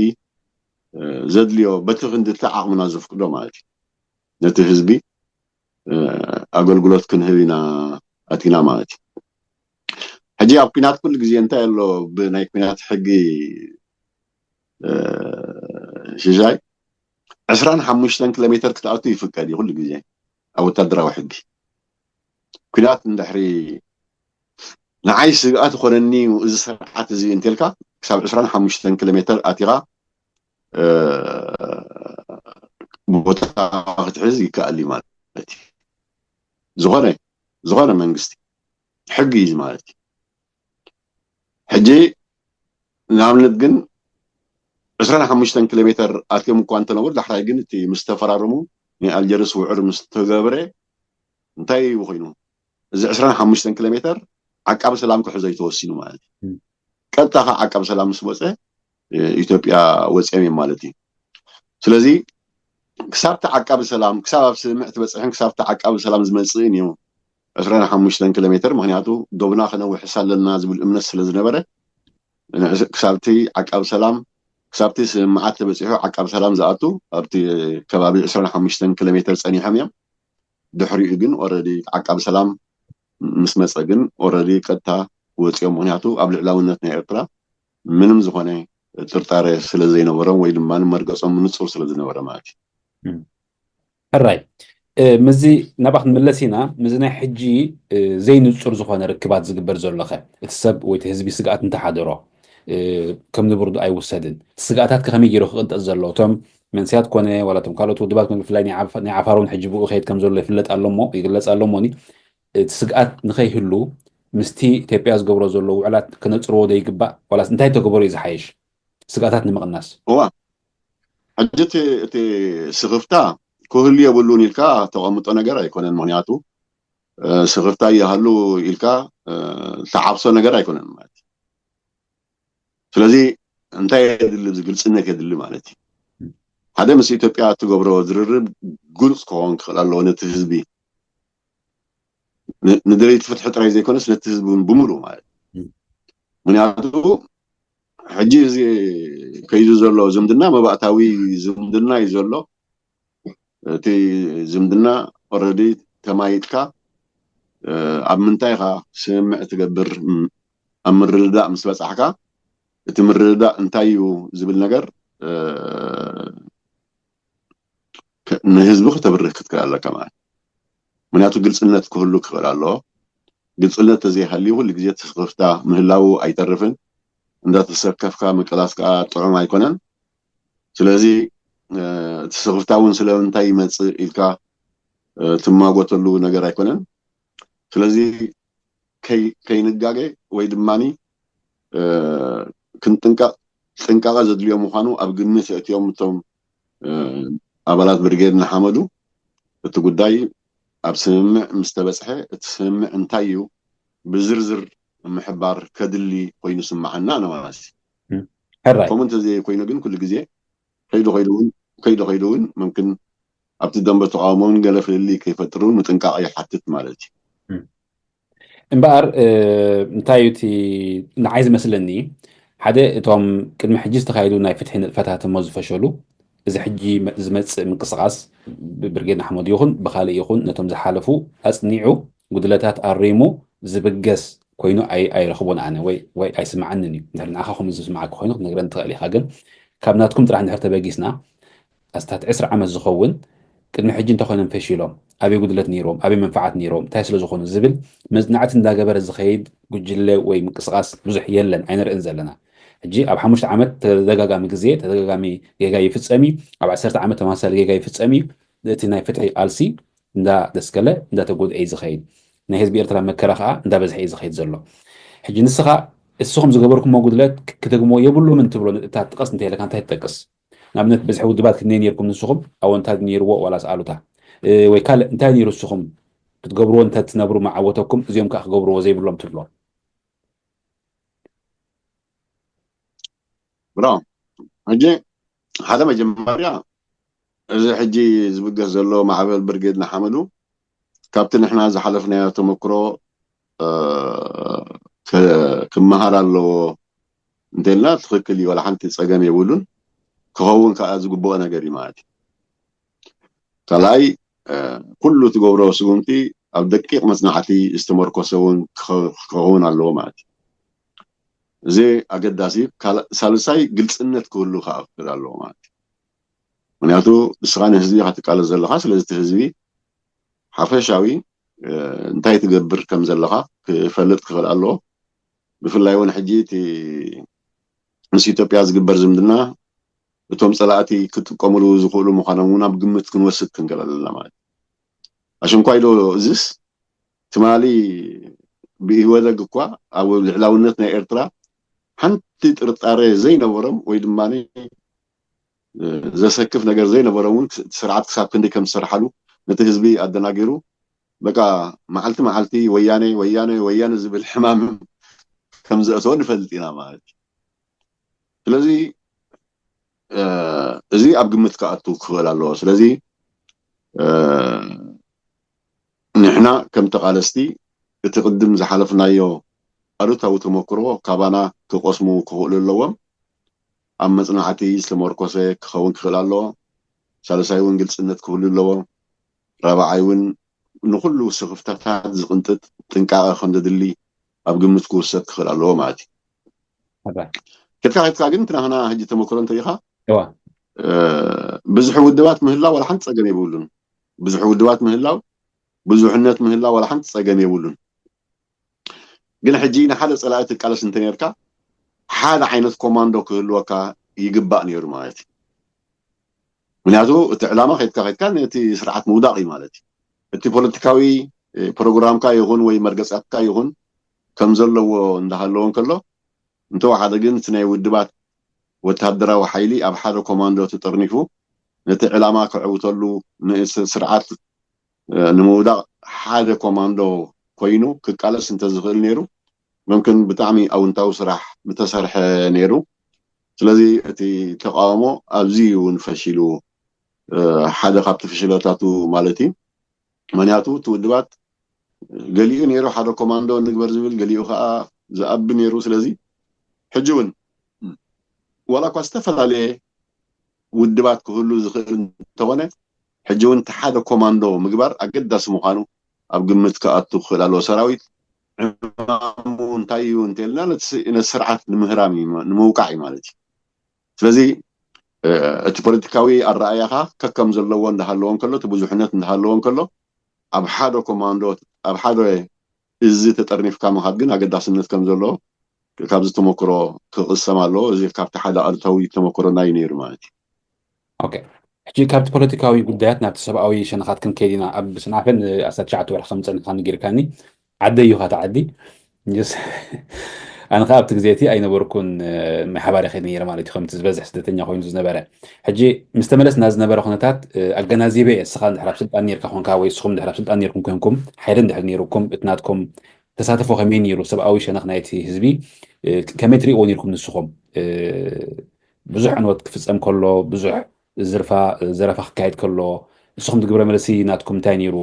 ዘድልዮ በቲ ክንድቲ ዓቕምና ዘፍቅዶ ማለት እዩ ነቲ ህዝቢ ኣገልግሎት ክንህብ ኢና ኣቲና ማለት እዩ። ሕጂ ኣብ ኩናት ኩሉ ግዜ እንታይ ኣሎ ብናይ ኩናት ሕጊ ሽሻይ ዕስራን ሓሙሽተን ኪሎ ሜተር ክትኣቱ ይፍቀድ እዩ ኩሉ ግዜ ኣብ ወታደራዊ ሕጊ። ኩናት እንድሕሪ ንዓይ ስግኣት ይኾነኒ እዩ እዚ ስርዓት እዚ እንተልካ ክሳብ ዕስራን ሓሙሽተን ኪሎ ሜተር ኣቲኻ ቦታ ክትሕዝ ይከኣል እዩ ማለት እዩ። ዝኾነ ዝኾነ መንግስቲ ሕጊ እዩ ማለት እዩ። ሕጂ ንኣብነት ግን ዕስራን ሓሙሽተን ኪሎ ሜተር ኣትዮም እኳ እንተነበሩ ዳሕራይ ግን እቲ ምስ ተፈራረሙ ናይ ኣልጀርስ ውዕር ምስ ተገብረ እንታይ እዩ ኮይኑ እዚ ዕስራን ሓሙሽተን ኪሎ ሜተር ዓቃቢ ሰላም ክሕዞ እዩ ተወሲኑ ማለት እዩ። ቀጥታ ከዓ ዓቃቢ ሰላም ምስ ወፀ ኢትዮጵያ ወፂኦም እዮም ማለት እዩ። ስለዚ ክሳብቲ ዓቃቢ ሰላም ክሳብ ኣብ ስምምዕ ትበፅሕን ክሳብቲ ዓቃቢ ሰላም ዝመፅእን እዩ ዕስራን ሓሙሽተን ኪሎ ሜተር ምክንያቱ ዶብና ከነውሕስ ኣለና ዝብል እምነት ስለ ዝነበረ ክሳብቲ ዓቃቢ ሰላም ክሳብቲ ስምምዓት ተበፂሑ ዓቃቢ ሰላም ዝኣቱ ኣብቲ ከባቢ ዕስራን ሓሙሽተን ኪሎ ሜተር ፀኒሖም እዮም። ድሕሪኡ ግን ኦረዲ ዓቃቢ ሰላም ምስ መፀ ግን ኦረዲ ቀጥታ ወፂኦም ምክንያቱ ኣብ ልዕላውነት ናይ ኤርትራ ምንም ዝኾነ ጥርጣረ ስለ ዘይነበሮም ወይ ድማ መርገፆም ንፁር ስለ ዝነበረ ማለት እዩ። ሕራይ ምዚ ናባክ ንመለስ ኢና። ምዚ ናይ ሕጂ ዘይንጹር ዝኾነ ርክባት ዝግበር ዘሎኸ፣ እቲ ሰብ ወይ እቲ ህዝቢ ስግኣት እንተሓደሮ ከም ንብርዱ ኣይውሰድን። እቲ ስግኣታት ከመይ ገይሩ ክቕንጠጥ ዘሎ? እቶም መንስያት ኮነ ዋላ እቶም ካልኦት ውድባት ኮነ፣ ብፍላይ ናይ ዓፋር እውን ሕጂ ብኡ ከይድ ከም ዘሎ ይፍለጥ ኣሎሞ ይግለጽ ኣሎሞኒ፣ እቲ ስግኣት ንኸይህሉ ምስቲ ኢትዮጵያ ዝገብሮ ዘሎ ውዕላት ክነጽርዎ ዶ ይግባእ? ዋላስ እንታይ ተገበሩ እዩ ዝሓይሽ? ስግኣታት ንምቕናስ። እዋ፣ ሕጂ እቲ ስኽፍታ ክህሉ የብሉን ኢልካ ተቐምጦ ነገር ኣይኮነን። ምክንያቱ ስኽፍታ ይሃሉ ኢልካ ተዓብሶ ነገር ኣይኮነን ማለት እዩ። ስለዚ እንታይ የድሊ? ግልፅነት የድሊ ማለት እዩ። ሓደ ምስ ኢትዮጵያ እትገብሮ ዝርርብ ግልፅ ክኸውን ክኽእል ኣለዎ ነቲ ህዝቢ፣ ንደለይቲ ፍትሒ ጥራይ ዘይኮነስ ነቲ ህዝቢ እውን ብምሉእ ማለት እዩ። ምክንያቱ ሕጂ እዚ ከይዱ ዘሎ ዝምድና መባእታዊ ዝምድና እዩ ዘሎ። እቲ ዝምድና ኦረዲ ተማይጥካ ኣብ ምንታይ ኢኻ ስምምዕ ትገብር ኣብ ምርድዳእ ምስ በፃሕካ እቲ ምርድዳእ እንታይ እዩ ዝብል ነገር ንህዝቢ ክተብርህ ክትክእል ኣለካ ማለት። ምክንያቱ ግልፅነት ክህሉ ክኽእል ኣለዎ። ግልፅነት ተዘይሃልዩ ኩሉ ግዜ ተስኽፍታ ምህላው ኣይተርፍን። እንዳተሰከፍካ ምቅላስ ከዓ ጥዑም ኣይኮነን። ስለዚ እቲ ስኽፍታ እውን ስለምንታይ ይመፅእ ኢልካ ትማጎተሉ ነገር ኣይኮነን። ስለዚ ከይንጋገ ወይ ድማ ክንጥንቀቕ ጥንቃቐ ዘድልዮ ምዃኑ ኣብ ግምት የእትዮም እቶም ኣባላት ብርጌድ ንሓመዱ። እቲ ጉዳይ ኣብ ስምምዕ ምስ ተበፅሐ እቲ ስምምዕ እንታይ እዩ ብዝርዝር ምሕባር ከድሊ ኮይኑ ስምዓና ኣነ ማለት እዩ። ከምኡ እንተዘይኮይኑ ግን ኩሉ ግዜ ከይዱ ከይዱ እውን ከይዱ ከይዱ እውን ምምክን ኣብቲ ደንበ ተቃውሞ እውን ገለ ፍልልይ ከይፈጥር እውን ምጥንቃቕ ይሓትት ማለት እዩ። እምበኣር እንታይ እዩ እቲ ንዓይ ዝመስለኒ፣ ሓደ እቶም ቅድሚ ሕጂ ዝተኻየዱ ናይ ፍትሒ ንጥፈታት እሞ ዝፈሸሉ፣ እዚ ሕጂ ዝመፅእ ምንቅስቃስ ብብርጌድ ንሓመዱ ይኹን ብካልእ ይኹን ነቶም ዝሓለፉ ኣፅኒዑ ጉድለታት ኣሪሙ ዝብገስ ኮይኑ ኣይረኽቦን ኣነ ወይ ኣይስምዓንን እዩ። እንድሕር ንዓኻ ከምኡ ዝስምዓካ ኮይኑ ክትነግረኒ ትኽእል ኢኻ። ግን ካብ ናትኩም ጥራሕ እንድሕር ተበጊስና ኣስታት ዕስራ ዓመት ዝኸውን ቅድሚ ሕጂ እንታይ ኮይኖም ፈሺሎም፣ ኣበይ ጉድለት ነይሮም፣ ኣበይ መንፍዓት ነይሮም፣ እንታይ ስለ ዝኾኑ ዝብል መጽናዕቲ እንዳገበረ ዝኸይድ ጉጅለ ወይ ምንቅስቓስ ብዙሕ የለን፣ ኣይንርእን ዘለና። ሕጂ ኣብ ሓሙሽተ ዓመት ተደጋጋሚ ግዜ ተደጋጋሚ ጌጋ ይፍጸም እዩ፣ ኣብ ዓሰርተ ዓመት ተመሳሳሊ ጌጋ ይፍጸም እዩ። እቲ ናይ ፍትሒ ቃልሲ እንዳደስከለ እንዳተጎድአ እዩ ዝኸይድ። ናይ ህዝቢ ኤርትራ መከራ ከዓ እንዳበዝሐ እዩ ዝኸይድ ዘሎ። ሕጂ ንስኻ እስኹም ዝገበርኩሞ ጉድለት ክደግሞ የብሉምን ትብሎ ነጥብታት ጥቀስ እንተይለካ እንታይ ትጠቅስ? ንኣብነት ብዝሒ ውድባት ክንደይ ነይርኩም ንስኹም? ኣወንታ ድዩ ነይርዎ ዋላስ ኣሉታ? ወይ ካልእ እንታይ ነይሩ ንስኹም ክትገብርዎ እንተትነብሩ ምዓወተኩም እዚኦም ከዓ ክገብርዎ ዘይብሎም ትብሎ? ብራው ሕጂ ሓደ መጀመርያ እዚ ሕጂ ዝብገስ ዘሎ ማዕበል ብርጌድ ንሓመዱ ካብቲ ንሕና ዝሓለፍናዮ ተመክሮ ክመሃር ኣለዎ እንተልና ትኽክል እዩ። ዋላ ሓንቲ ፀገም የብሉን። ክኸውን ከዓ ዝግብኦ ነገር እዩ ማለት እዩ። ካልኣይ ኩሉ ትገብሮ ስጉምቲ ኣብ ደቂቕ መፅናዕቲ ዝተመርኮሰ እውን ክኸውን ኣለዎ ማለት እዩ። እዚ ኣገዳሲ። ሳልሳይ ግልፅነት ክህሉ ከዓ ክኽእል ኣለዎ ማለት እዩ። ምክንያቱ ንስኻ ንህዝቢ ኢኻ ትቃለስ ዘለኻ። ስለዚ እቲ ህዝቢ ሓፈሻዊ እንታይ ትገብር ከም ዘለኻ ክፈልጥ ክኽእል ኣለዎ። ብፍላይ እውን ሕጂ እቲ ምስ ኢትዮጵያ ዝግበር ዝምድና እቶም ፀላእቲ ክጥቀምሉ ዝኽእሉ ምዃኖም እውን ኣብ ግምት ክንወስድ ክንክእል ኣለና ማለት እዩ። ኣሽንኳይ ዶ እዝስ ትማሊ ብኢህወደግ እኳ ኣብ ልዕላውነት ናይ ኤርትራ ሓንቲ ጥርጣሬ ዘይነበሮም ወይ ድማ ዘሰክፍ ነገር ዘይነበሮም እውን ስርዓት ክሳብ ክንደይ ከም ዝሰርሓሉ ነቲ ህዝቢ ኣደናጊሩ በቃ መዓልቲ መዓልቲ ወያነ ወያነ ወያነ ዝብል ሕማም ከም ዘእተወ ንፈልጥ ኢና ማለት እዩ። ስለዚ እዚ ኣብ ግምት ክኣቱ ክኽእል ኣለዎ። ስለዚ ንሕና ከም ተቓለስቲ እቲ ቅድም ዝሓለፍናዮ ኣሉታዊ ተመክሮ ካባና ክቐስሙ ክኽእሉ ኣለዎም። ኣብ መፅናዕቲ ዝተመርኮሰ ክኸውን ክኽእል ኣለዎ። ሳልሳይ እውን ግልፅነት ክህሉ ኣለዎ። ራብዓይ እውን ንኩሉ ስኽፍታታት ዝቕንጥጥ ጥንቃቐ ከም ዘድሊ ኣብ ግምት ክውሰድ ክኽእል ኣለዎ ማለት እዩ። ከድካ ከድካ ግን እቲ ናህና ሕጂ ተመክሮ እንተሪኢኻ ብዝሒ ውድባት ምህላው ዋላ ሓንቲ ፀገም የብሉን። ብዙሕ ውድባት ምህላው፣ ብዙሕነት ምህላው ዋላ ሓንቲ ጸገም የብሉን። ግን ሕጂ ንሓደ ጸላኢ ትቃለስ እንተ ነርካ፣ ሓደ ዓይነት ኮማንዶ ክህልወካ ይግባእ ነይሩ ማለት እዩ። ምክንያቱ እቲ ዕላማ ከይድካ ከይድካ ነቲ ስርዓት ምውዳቕ እዩ ማለት እዩ። እቲ ፖለቲካዊ ፕሮግራምካ ይኹን ወይ መርገጻትካ ይኹን ከም ዘለዎ እንዳሃለዎ እንከሎ፣ እንተወሓደ ግን እቲ ናይ ውድባት ወታደራዊ ሓይሊ ኣብ ሓደ ኮማንዶ ተጠርኒፉ ነቲ ዕላማ ክዕውተሉ፣ ንእስ ስርዓት ንምውዳቕ ሓደ ኮማንዶ ኮይኑ ክቃለስ እንተዝኽእል ነይሩ፣ መምክን ብጣዕሚ ኣውንታዊ ስራሕ ምተሰርሐ ነይሩ። ስለዚ እቲ ተቃውሞ ኣብዚ እውን ፈሺሉ፣ ሓደ ካብቲ ፍሽለታቱ ማለት እዩ። ምክንያቱ እቲ ውድባት ገሊኡ ነይሩ፣ ሓደ ኮማንዶ ንግበር ዝብል፣ ገሊኡ ከዓ ዝኣቢ ነይሩ። ስለዚ ሕጂ እውን ዋላ እኳ ዝተፈላለየ ውድባት ክህሉ ዝኽእል እንተኾነ፣ ሕጂ እውን እቲ ሓደ ኮማንዶ ምግባር ኣገዳሲ ምዃኑ ኣብ ግምት ክኣቱ ክኽእል ኣለዎ። ሰራዊት ዕማሙ እንታይ እዩ እንተልና፣ ነቲ ስ- ነቲ ስርዓት ንምህራም እዩ፣ ንምውቃዕ እዩ ማለት እዩ። ስለዚ እቲ ፖለቲካዊ ኣረኣያኻ ከከም ዘለዎ እንዳሃለዎ እንከሎ፣ እቲ ብዙሕነት እንዳሃለዎ እንከሎ፣ ኣብ ሓደ ኮማንዶ፣ ኣብ ሓደ እዚ ተጠርኒፍካ ምኻድ ግን ኣገዳስነት ከም ዘለዎ ካብዚ ተመክሮ ክቕሰም ኣለዎ። እዚ ካብቲ ሓደ ኣሉታዊ ተመክሮና እዩ ነይሩ ማለት እዩ። ኦኬ። ሕጂ ካብቲ ፖለቲካዊ ጉዳያት ናብቲ ሰብኣዊ ሸነኻት ክንከይድ ኢና። ኣብ ሰንዓፈ ኣስታት ትሽዓተ ወርሒ ከም ዝጸንሕካ ነጊርካኒ። ዓደይ እዩ ኻታ ዓዲ። ኣነ ከዓ ኣብቲ ግዜ እቲ ኣይነበርኩን። ማይ ሓባር ይኸይድ ነይረ ማለት እዩ፣ ከምቲ ዝበዝሕ ስደተኛ ኮይኑ ዝነበረ። ሕጂ ምስ ተመለስና ዝነበረ ኩነታት ኣገናዚበ እየ። እስኻ እንድሕር ኣብ ስልጣን ነርካ ኮንካ ወይ እስኹም እንድሕር ኣብ ስልጣን ነርኩም ኮንኩም፣ ሓይሊ እንድሕር ነይርኩም፣ እቲ ናትኩም ተሳትፎ ከመይ ነይሩ? ሰብኣዊ ሸነኽ ናይቲ ህዝቢ ከመይ ትሪእዎ ነርኩም ንስኹም? ብዙሕ ዕንወት ክፍጸም ከሎ፣ ብዙሕ ዝርፋ ዘረፋ ክካየድ ከሎ፣ ንስኹም ትግብረ መልሲ ናትኩም እንታይ ነይሩ?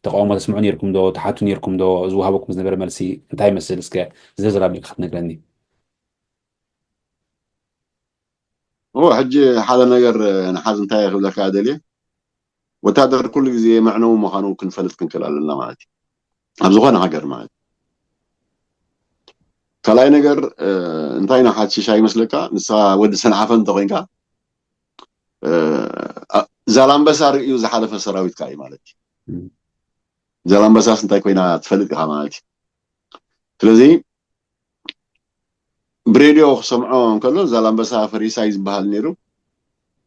ተቃውሞ ተስምዑ ነርኩም ዶ? ትሓቱ ነርኩም ዶ? ዝወሃበኩም ዝነበረ መልሲ እንታይ ይመስል? እስከ ዝርዝር ኣቢልካ ክትነግረኒ። ሕጂ ሓደ ነገር ንሓዝ እንታይ ክብለካ ደልየ፣ ወታደር ኩሉ ግዜ መዕነዊ ምዃኑ ክንፈልጥ ክንክእል ኣለና ማለት እዩ፣ ኣብ ዝኾነ ሃገር ማለት እዩ። ካልኣይ ነገር እንታይ ንሓትሽሻ ይመስለካ፣ ንስኻ ወዲ ሰንዓፈ እንተኮይንካ፣ ዛላምበሳ ርእዩ ዝሓለፈ ሰራዊትካ እዩ ማለት እዩ። ዛላምበሳስ እንታይ ኮይና ትፈልጥ ኢኻ ማለት እዩ። ስለዚ ብሬድዮ ክሰምዖ እንከሎ ዛላምበሳ ፈሪሳይ ዝበሃል ነይሩ።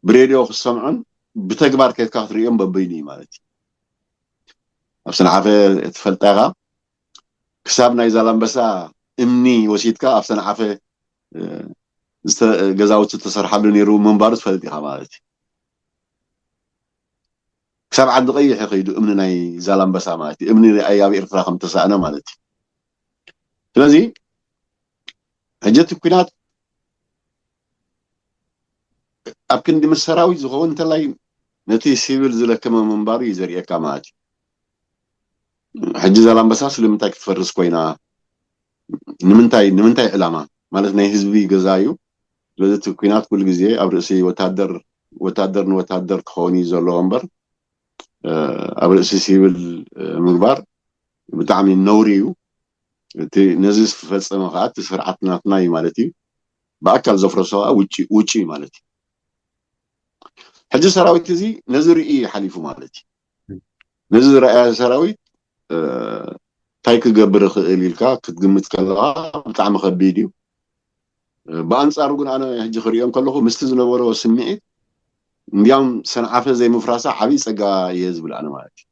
ብሬድዮ ክሰምዖን ብተግባር ከይድካ ክትርእዮም በበይኑ እዩ ማለት እዩ። ኣብ ሰንዓፈ ትፈልጣ ኢኻ። ክሳብ ናይ ዛላምበሳ እምኒ ወሲድካ ኣብ ሰንዓፈ ገዛውቲ ተሰርሓሉ ነይሩ ምንባሩ ትፈልጥ ኢኻ ማለት እዩ። ክሳብ ዓዲ ቀይሕ ከይዱ እምኒ ናይ ዛላምበሳ ማለት እዩ። እምኒ ኣብ ኤርትራ ከም ተሳእነ ማለት እዩ። ስለዚ ሕጂ እቲ ኩናት ኣብ ክንዲ ምስ ሰራዊት ዝኸውን እንተላይ ነቲ ሲቪል ዝለከመ ምንባሩ እዩ ዘርእየካ ማለት እዩ። ሕጂ ዛላምበሳ ስለምንታይ ክትፈርስ ኮይና? ንምንታይ ንምንታይ ዕላማ ማለት ናይ ህዝቢ ገዛ እዩ። ስለዚ እቲ ኩናት ኩሉ ግዜ ኣብ ርእሲ ወታደር ወታደር ንወታደር ክኸውን እዩ ዘለዎ እምበር ኣብ ርእሲ ሲቪል ምግባር ብጣዕሚ ነውሪ እዩ። እቲ ነዚ ዝፈጸመ ከዓ እቲ ስርዓት ናትና እዩ ማለት እዩ። ብኣካል ዘፍረሶ ከዓ ውጭ ውጭ እዩ ማለት እዩ። ሕጂ ሰራዊት እዚ ነዚ ርኢ እዩ ሓሊፉ ማለት እዩ። ነዚ ዝረኣየ ሰራዊት እንታይ ክገብር ይኽእል ኢልካ ክትግምት ከለካ ብጣዕሚ ከቢድ እዩ። ብኣንጻሩ ግን ኣነ ሕጂ ክሪኦ ከለኹ ምስቲ ዝነበሮ ስምዒት እንዲያም ሰንዓፈ ዘይምፍራሳ ዓብዪ ጸጋ እየ ዝብል ኣነ ማለት እዩ።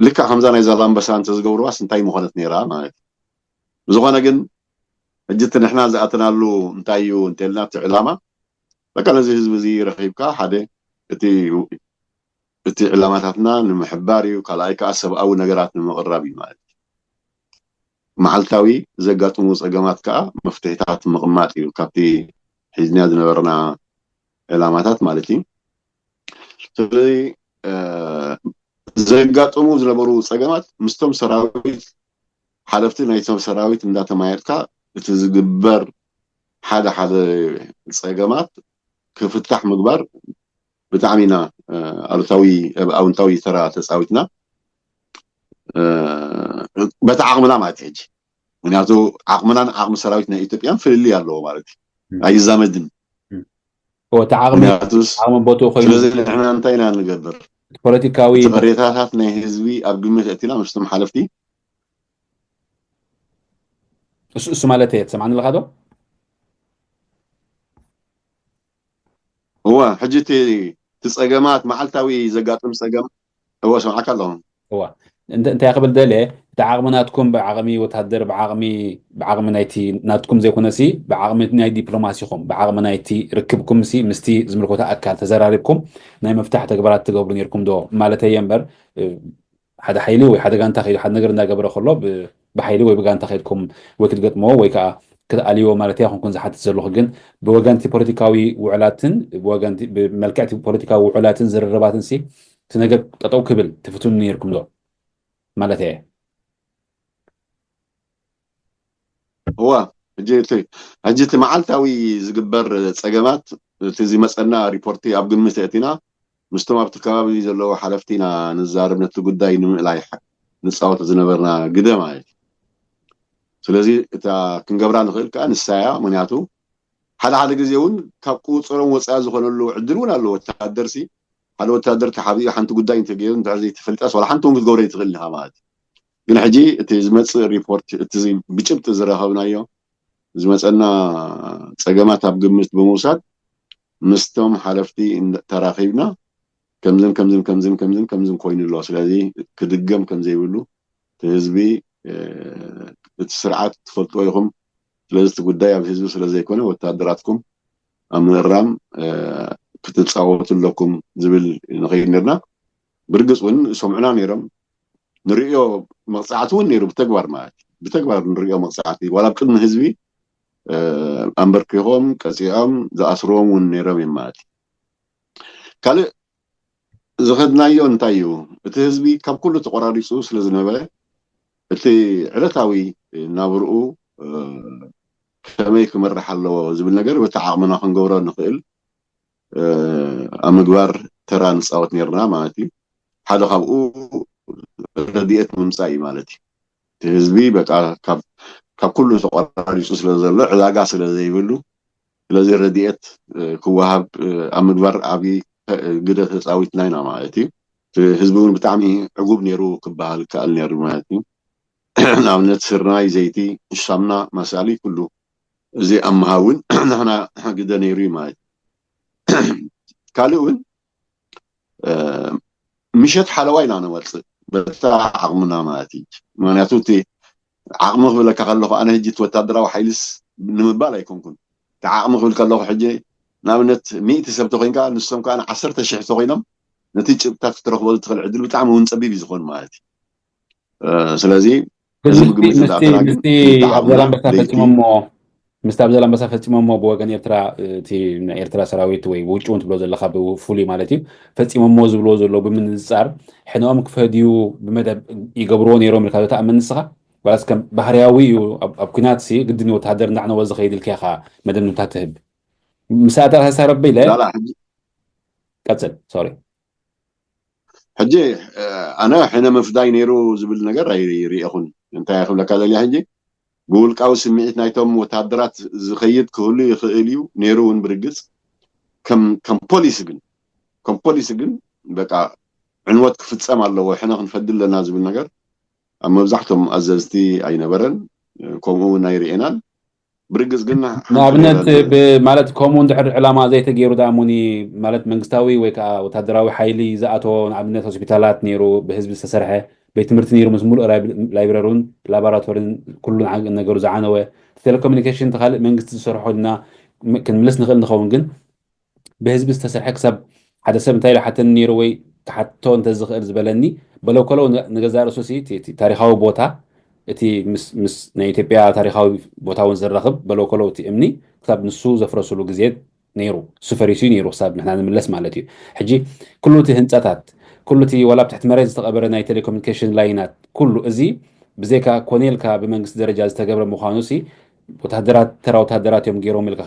ልክዕ ከምዛ ናይ ዛላምበሳ እንተዝገብርዋስ እንታይ ምኾነት ነይራ ማለት እዩ። ብዝኾነ ግን ሕጂ እቲ ንሕና ዝኣተናሉ እንታይ እዩ እንተልና እቲ ዕላማ በቃ ነዚ ህዝቢ እዚ ረኺብካ ሓደ እቲ እቲ ዕላማታትና ንምሕባር እዩ፣ ካልኣይ ከዓ ሰብኣዊ ነገራት ንምቕራብ እዩ ማለት እዩ። መዓልታዊ ዘጋጥሙ ፀገማት ከዓ መፍትሒታት ምቕማጥ እዩ ካብቲ ሒዝና ዝነበርና ዕላማታት ማለት እዩ። ስለዚ ዘጋጥሙ ዝነበሩ ፀገማት ምስቶም ሰራዊት ሓለፍቲ ናይቶም ሰራዊት እንዳተማየጥካ እቲ ዝግበር ሓደ ሓደ ፀገማት ክፍታሕ ምግባር ብጣዕሚ ኢና ኣሉታዊ ኣውንታዊ ተራ ተፃዊትና በቲ ዓቕምና ማለት ሕጂ ምክንያቱ ዓቕምናን ዓቕሚ ሰራዊት ናይ ኢትዮጵያን ፍልልይ ኣለዎ ማለት እዩ ኣይዛመድን እቲ ዓቕሚ ዓቕሚ ቦትኡ ኮይኑ ስለዚ ንሕና እንታይ ኢና ንገብር ፖለቲካዊ እቲ ቅሬታታት ናይ ህዝቢ ኣብ ግምት ኣእቲና ምስቶም ሓለፍቲ እሱ እሱ ማለት እየ ትሰምዓኒ ኣለካ ዶ? እወ፣ ሕጂ እቲ እቲ ጸገማት መዓልታዊ ዘጋጥም ጸገም እወ፣ ሰምዓካ ኣለኹ። እዋ እንተ- እንታይ ክብል ደልየ፣ እቲ ዓቕሚ ናትኩም ብዓቕሚ ወታደር ብዓቕሚ ብዓቕሚ ናይቲ ናትኩም ዘይኮነሲ ብዓቕሚ ናይ ዲፕሎማሲኹም ብዓቕሚ ናይቲ ርክብኩም ሲ ምስቲ ዝምልከቶ ኣካል ተዘራሪብኩም ናይ ምፍታሕ ተግባራት ትገብሩ ነርኩም ዶ ማለተየ እምበር እ፣ ሓደ ሓይሊ ወይ ሓደ ጋንታ ከይዱ ሓደ ነገር እንዳገበረ ከሎ ብ- ብሓይሊ ወይ ብጋንታ ከይድኩም ወይ ክትገጥሞ ወይ ከዓ ክትኣልዮ ማለት ኣይኮንኩን ዝሓትት ዘለኹ። ግን ብወገንቲ ፖለቲካዊ ውዕላትን ብወገንቲ ብመልክዕቲ ፖለቲካዊ ውዕላትን ዝርርባትን ሲ እቲ ነገር ጠጠው ክብል ትፍትኑ ነይርኩም ዶ ማለት እየ። እዋ፣ ሕጂ እቲ ሕጂ እቲ መዓልታዊ ዝግበር ጸገማት፣ እቲ ዝመጸና ሪፖርቲ ኣብ ግምት ኣእቲና ምስቶም ኣብቲ ከባቢ ዘለዉ ሓለፍቲ ኢና ንዛረብ፣ ነቲ ጉዳይ ንምእላይ ሓ- ንጻወት ዝነበርና ግደ ማለት እዩ። ስለዚ እታ ክንገብራ ንኽእል ከኣ ንሳ እያ። ምክንያቱ ሓደ ሓደ ግዜ እውን ካብ ቁፅሮም ወፃኢ ዝኾነሉ ዕድል እውን ኣሎ። ወታደር ሲ ሓደ ወታደር ተሓቢኡ ሓንቲ ጉዳይ እንተገይሩ እንድሕር ዘይተፈሊጣስ ዋላ ሓንቲ እውን ክትገብሮ ይትኽእል ኢኻ ማለት እዩ። ግን ሕጂ እቲ ዝመፅእ ሪፖርት እቲ ዚ- ብጭብጢ ዝረኸብናዮ ዝመፀና ፀገማት ኣብ ግምት ብምውሳድ ምስቶም ሓለፍቲ እንደ- ተራኺብና ከምዝን ከምዝን ከምዝን ከምዝን ከምዝን ኮይኑ ኣሎ። ስለዚ ክድገም ከምዘይብሉ እቲ ህዝቢ እቲ ስርዓት ትፈልጥዎ ኢኹም። ስለዚ እቲ ጉዳይ ኣብ ህዝቢ ስለዘይኮነ ወታደራትኩም ኣብ ምእራም ክትፃወቱ ኣለኩም ዝብል ንኸይድ ነርና። ብርግፅ እውን ሰምዑና ነይሮም። ንርእዮ መቕፃዕቲ እውን ነይሩ ብተግባር ማለት እዩ። ብተግባር ንርእዮ መቕፃዕቲ ዋላ ኣብ ቅድሚ ህዝቢ ኣንበርኪኾም ቀፂዖም ዝኣስርዎም እውን ነይሮም እዮም ማለት እዩ። ካልእ ዝኸድናዮ እንታይ እዩ? እቲ ህዝቢ ካብ ኩሉ ተቆራሪፁ ስለ ዝነበረ እቲ ዕለታዊ ናብርኡ ከመይ ክመርሕ ኣለዎ ዝብል ነገር በቲ ዓቕምና ክንገብሮ ንኽእል ኣብ ምግባር ተራ ንፃወት ነርና ማለት እዩ። ሓደ ካብኡ ረድኤት ምምፃእ እዩ ማለት እዩ። እቲ ህዝቢ በቃ ካብ ኩሉ ተቆራሪፁ ስለ ዘሎ ዕዳጋ ስለ ዘይብሉ ስለዚ ረድኤት ክወሃብ ኣብ ምግባር ዓብዪ ግደ ተፃዊትና ኢና ማለት እዩ። ህዝቢ እውን ብጣዕሚ ዕጉብ ነይሩ ክበሃል ይከኣል ነይሩ ማለት እዩ። ንኣብነት ስርናይ፣ ዘይቲ፣ ሳምና፣ ማሳሊ ኩሉ እዚ ኣብ ምሃብ እውን ንሕና ግደ ነይሩ እዩ ማለት እዩ። ካልእ እውን ምሸት ሓለዋ ኢና ነወፅእ በታ ዓቕምና ማለት እዩ። ምክንያቱ እቲ ዓቕሚ ክብለካ ከለኹ ኣነ ሕጂ እቲ ወታደራዊ ሓይልስ ንምባል ኣይኮንኩን። እቲ ዓቕሚ ክብል ከለኹ ሕጂ ንኣብነት ሚእቲ ሰብ ተኮይንካ ንሶም ከዓ ዓሰርተ ሽሕ ተኮይኖም ነቲ ጭብጥታት ክትረክበሉ ትኽእል ዕድል ብጣዕሚ እውን ፀቢብ እዩ ዝኾን ማለት እዩ። ስለዚ እዚ ብግምት እንዳኣተና ግን ምስቲ ኣብ ዘላንበሳ ፈፂሞሞ ብወገን ኤርትራ እቲ ናይ ኤርትራ ሰራዊት ወይ ውጭ እውን ትብሎ ዘለካ ብፍሉይ ማለት እዩ ፈፂሞሞ ዝብልዎ ዘለዉ ብምንፅፃር ሕነኦም ክፈድዩ ብመደብ ይገብርዎ ነይሮም ኢልካ ዶ ትኣምን ንስኻ? ዋላስ ከም ባህርያዊ እዩ ኣብ ኩናት ሲ ግድን ወተሃደር እንዳዕነወ ዝኸይድ ኢልካ ኢኻ መደምደምታ ትህብ? ምስ ኣተኣሳሰረብ ኢለ ቀፅል ሶሪ። ሕጂ ኣነ ሕነ ምፍዳይ ነይሩ ዝብል ነገር ኣይርኤኹን። እንታይ ክብለካ ዘልያ ሕጂ ብውልቃዊ ስምዒት ናይቶም ወታደራት ዝኸይድ ክህሉ ይኽእል እዩ ነይሩ እውን ብርግፅ ከም ፖሊሲ ግን ከም ፖሊሲ ግን በቃ ዕንወት ክፍፀም ኣለዎ ሕነ ክንፈዲ ኣለና ዝብል ነገር ኣብ መብዛሕቶም ኣዘዝቲ ኣይነበረን። ከምኡ እውን ኣይርኤናን። ብርግፅ ግን ንኣብነት ማለት ከምኡ እንድሕር ዕላማ ዘይተገይሩ ዳኣ ሙኒ ማለት መንግስታዊ ወይ ከዓ ወታደራዊ ሓይሊ ዝኣተዎ ንኣብነት ሆስፒታላት ነይሩ ብህዝቢ ዝተሰርሐ ቤት ትምህርቲ ነይሩ ምስ ሙሉእ ላይብረሩን ላቦራቶሪን ኩሉን ነገሩ ዝዓነወ ቴሌኮሙኒኬሽን ተካልእ መንግስቲ ዝሰርሖ ልና ክንምልስ ንኽእል ንኸውን ግን ብህዝቢ ዝተሰርሐ ክሳብ ሓደ ሰብ እንታይ ሓተኒ ነይሩ ወይ ክሓቶ እንተዝኽእል ዝበለኒ በለኮለው ንገዛእ ርእሱ ታሪካዊ ቦታ እቲ ምስ ናይ ኢትዮጵያ ታሪካዊ ቦታ እውን ዘራኽብ በለኮለው እቲ እምኒ ክሳብ ንሱ ዘፍረስሉ ግዜ ነይሩ እሱ ፈሪሱ ነይሩ ክሳብ ንሕና ንምለስ ማለት እዩ። ሕጂ ኩሉ እቲ ህንፃታት ኩሉ እቲ ዋላ ኣብ ትሕቲ መሬት ዝተቐበረ ናይ ቴሌኮሙኒኬሽን ላይናት ኩሉ እዚ ብዘይካ ኮነ ኢልካ ብመንግስቲ ደረጃ ዝተገብረ ምዃኑ ሲ ወታደራት ተራ ወታደራት እዮም ገይሮም ኢልካ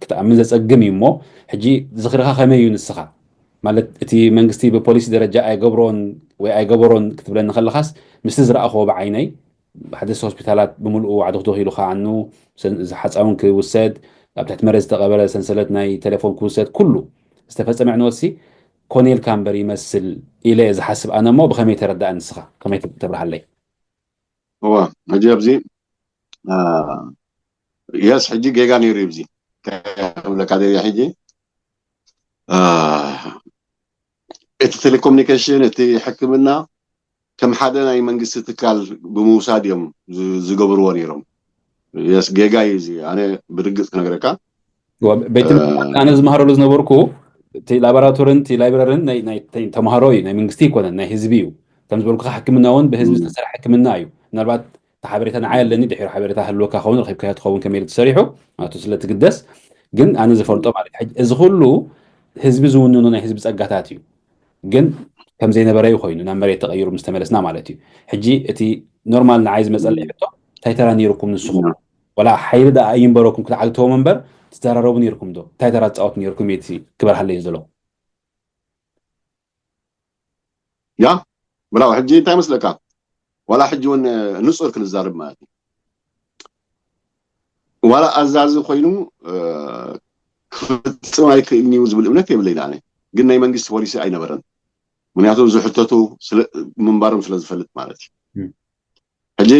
ክትኣምን ዘፀግም እዩ እሞ ሕጂ ዝኽርኻ ከመይ እዩ ንስኻ ማለት እቲ መንግስቲ ብፖሊሲ ደረጃ ኣይገብሮን ወይ ኣይገበሮን ክትብለኒ ከለኻስ ምስቲ ዝረኣኽዎ ብዓይነይ ሓደ ሆስፒታላት ብምልኡ ዋዕዶ ክትወኺሉ ከዓኑ ዝሓፃውን ክውሰድ ኣብ ትሕቲ መሬት ዝተቐበረ ሰንሰለት ናይ ቴሌፎን ክውሰድ ኩሉ ዝተፈፀመ ዕንወትሲ ኮነ ኢልካ እምበር ይመስል ኢለ እየ ዝሓስብ ኣነ። እሞ ብኸመይ ተረዳእ ንስኻ? ከመይ ተብርሃለይ? እዋ ሕጂ ኣብዚ የስ ሕጂ ጌጋ ነይሩ እዩ። እዚ ከብለካ ደየ ሕጂ እቲ ቴሌኮሙኒኬሽን፣ እቲ ሕክምና ከም ሓደ ናይ መንግስቲ ትካል ብምውሳድ እዮም ዝገብርዎ ነይሮም። የስ ጌጋ እዩ እዚ። ኣነ ብርግፅ ክነግረካ ቤት ኣነ ዝመሃረሉ ዝነበርኩ እቲ ላቦራቶርን እቲ ላይብረርን ተምሃሮ እዩ፣ ናይ መንግስቲ ይኮነን፣ ናይ ህዝቢ እዩ። ከም ዝበልኩካ ሕክምና እውን ብህዝቢ ዝተሰርሐ ሕክምና እዩ። ምናልባት እቲ ሓበሬታ ንዓይ ኣለኒ፣ ድሒሩ ሓበሬታ ህልወካ ኸውን ረኪብካዮ ትኸውን ከመይ ኢሉ ተሰሪሑ ናቱ ስለ ትግደስ። ግን ኣነ ዝፈልጦ ማለት እዩ። እዚ ኩሉ ህዝቢ ዝውንኖ ናይ ህዝቢ ጸጋታት እዩ። ግን ከም ዘይነበረ እዩ ኮይኑ ናብ መሬት ተቐይሩ ምስ ተመለስና ማለት እዩ። ሕጂ እቲ ኖርማል ንዓይ ዝመጸለይ ሕቶ እንታይ ተራ ነይርኩም ንስኹም? ወላ ሓይሊ ደኣ ኣይንበረኩም ክትዓግተዎም እምበር ትዘራረቡ ነይርኩም ዶ? እንታይ ተራ ትጻወቱ ነይርኩም እዩ እቲ ክበርሃለይ ዘሎ። ያ ብላው ሕጂ እንታይ መስለካ? ዋላ ሕጂ እውን ንጹር ክንዛረብ ማለት እዩ። ዋላ ኣዛዚ ኮይኑ ክፍጽም ኣይክእልን እዩ ዝብል እምነት የብለይን ኣነ። ግን ናይ መንግስቲ ፖሊሲ ኣይነበረን። ምክንያቱ ዝሕተቱ ምንባሮም ስለ ዝፈልጥ ማለት እዩ። ሕጂ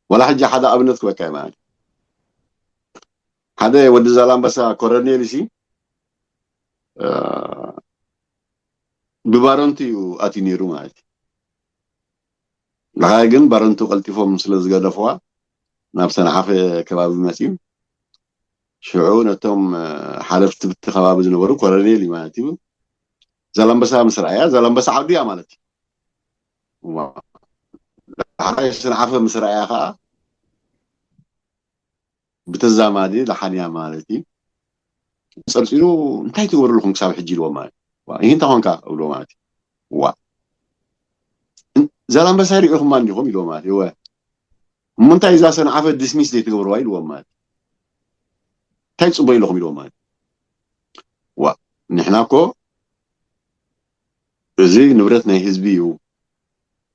ዋላ ሕጂ ሓደ ኣብነት ክበካ ማለት ሓደ ወዲ ዛላምበሳ ኮረኔል ሲ ብባረንቱ እዩ ኣትዩ ነይሩ ማለት እዩ። ብሓይ ግን ባረንቱ ቀልጢፎም ስለ ዝገደፍዋ ናብ ሰንዓፈ ከባቢ መፅዩ። ሽዑ ነቶም ሓለፍቲ ብቲ ከባቢ ዝነበሩ ኮረኔል እዩ ማለት እዩ። ዛላምበሳ ምስ ረኣያ ዛላምበሳ ዓዱ እያ ማለት እዩ። ሓይ ሰንዓፈ ምስ ረኣያ ከዓ ብተዛማዲ ደሓን እያ ማለት እዩ። ፀርፂሩ እንታይ ትገብሩ ኣለኹም ክሳብ ሕጂ ኢልዎ ማለት እዩ። ይህ እንታይ ኮንካ እብሎ ማለት እዩ። ዋ ዛላምበሳ ሪኢኹማ እንዲኹም ኢልዎ ማለት እዩ። እሞ እንታይ እዛ ሰንዓፈ ዲስሚስ ዘይትገብርዋ ኢልዎም ማለት እንታይ ፅበዩ ኣለኹም ኢልዎም ማለት ዋ ንሕና እኮ እዚ ንብረት ናይ ህዝቢ እዩ።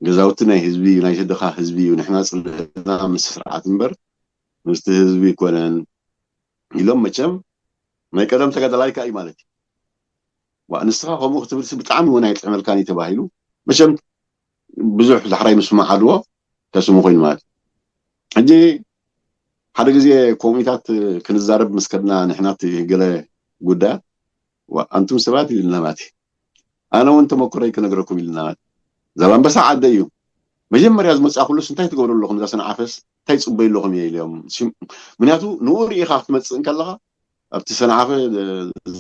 ገዛውቲ ናይ ህዝቢ እዩ፣ ናይ ድኻ ህዝቢ እዩ። ንሕና ፅልእና ምስ ስርዓት እምበር ምስቲ ህዝቢ ይኮነን ኢሎም መቸም ናይ ቀደም ተጋዳላይ ከኣ እዩ ማለት እዩ። ዋ ንስኻ ከምኡ ክትብል ብጣዕሚ እውን ኣይጥዕመልካን እዩ ተባሂሉ። መቸም ብዙሕ ዳሕራይ ምስማዕ ኣለዎ ተስሙ ኮይኑ ማለት እዩ። ሕጂ ሓደ ግዜ ከምኡታት ክንዛረብ ምስ ከድና ንሕና እቲ ገለ ጉዳያት ዋ ኣንቱም ሰባት ኢልና ማለት እዩ። ኣነ እውን ተመክሮይ ክነግረኩም ኢልና ማለት እዩ። ዛላምበሳ ዓደ እዩ። መጀመርያ ዝመፅኣ ኩሉስ እንታይ ትገብሩ ኣለኹም እዛ ሰንዓፈስ እንታይ ፅበዩ ኣለኹም እየ ኢሎም። ምክንያቱ ንኡ ርኢኻ ክትመፅእ እንከለኻ ኣብቲ ሰንዓፈ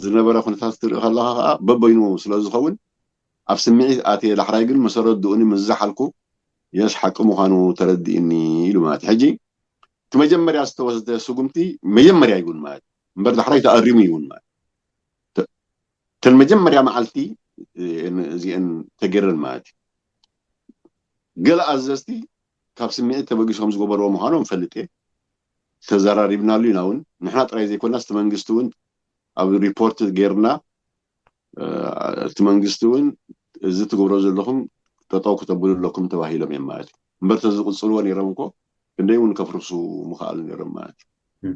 ዝነበረ ኩነታት ክትርኢ ከለኻ ከዓ በበይኑ ስለ ዝኸውን ኣብ ስምዒት ኣትየ ዳሕራይ ግን መሰረት ድኡኒ ምስ ዝሓልኩ የስ ሓቂ ምዃኑ ተረዲእኒ ኢሉ ማለት እዩ። ሕጂ እቲ መጀመርያ ዝተወስደ ስጉምቲ መጀመርያ ይውን ማለት እምበር ዳሕራይ ተኣሪሙ ይውን ማለት እተን መጀመርያ መዓልቲ እዚአን ተገይረን ማለት እዩ። ገለ ኣዘዝቲ ካብ ስምዒት ተበጊሶም ዝገበርዎ ምዃኖም ፈልጥ እየ። ተዘራሪብናሉ ኢና እውን ንሕና ጥራይ ዘይኮና እቲ መንግስቲ እውን ኣብ ሪፖርት ገይርና እቲ መንግስቲ እውን እዚ ትገብሮ ዘለኹም ጠጠው ክተብሉ ኣለኩም ተባሂሎም እዮም ማለት እዩ። እምበር ተዝቕፅልዎ ነይሮም እኮ ክንደይ እውን ከፍርሱ ምኽኣሉ ነይሮም ማለት እዩ።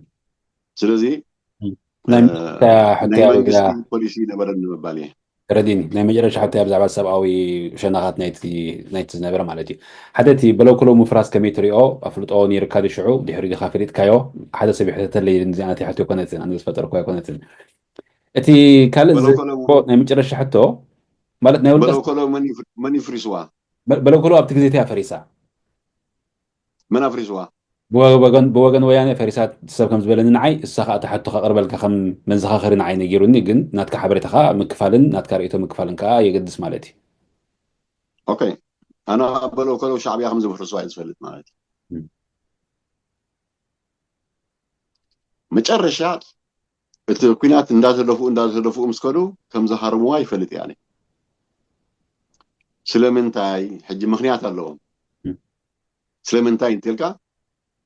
ስለዚ ናይ መንግስቲ ፖሊሲ ነበረ ንምባል እየ። ተረዲኒ። ናይ መጨረሻ ሕቶ ብዛዕባ ሰብኣዊ ሸነኻት ናይቲ ዝነበረ ማለት እዩ። ሓደ እቲ በለኮሎ ምፍራስ ከመይ ትሪኦ? ኣፍልጦ ነይርካ ድሽዑ ድሕሪ ዲኻ ፈሊጥካዮ? ሓደ ሰብ ይሕተተለይ። እዚኣ ናተይ ሕቶ ኣይኮነትን፣ ኣነ ዝፈጠርኩ ኣይኮነትን። እቲ ካልእ ናይ መጨረሻ ሕቶ ማለት ናይ ውልቀ መን ይፍሪስዋ? በለኮሎ ኣብቲ ግዜ እቲያ ፈሪሳ። መን ኣፍሪስዋ? ብወገን ወያነ ፈሪሳ ሰብ ከም ዝበለኒ ንዓይ እሳ ከዓ ተሓቶ ከቅርበልካ ከም መዘኻኸሪ ንዓይ ነጊሩኒ። ግን ናትካ ሓበሬታ ከዓ ምክፋልን ናትካ ርእቶ ምክፋልን ከዓ የገድስ ማለት እዩ። ኦኬ ኣነ ኣበሎ ከለው ሻዕብያ ከም ዝብሕርሱ ኣይ ዝፈልጥ ማለት እዩ። መጨረሻ እቲ ኩናት እንዳተደፍኡ እንዳተደፍኡ ምስ ከዱ ከም ዝሃርምዋ ይፈልጥ እያ። ስለምንታይ ሕጂ ምክንያት ኣለዎም። ስለምንታይ እንተልካ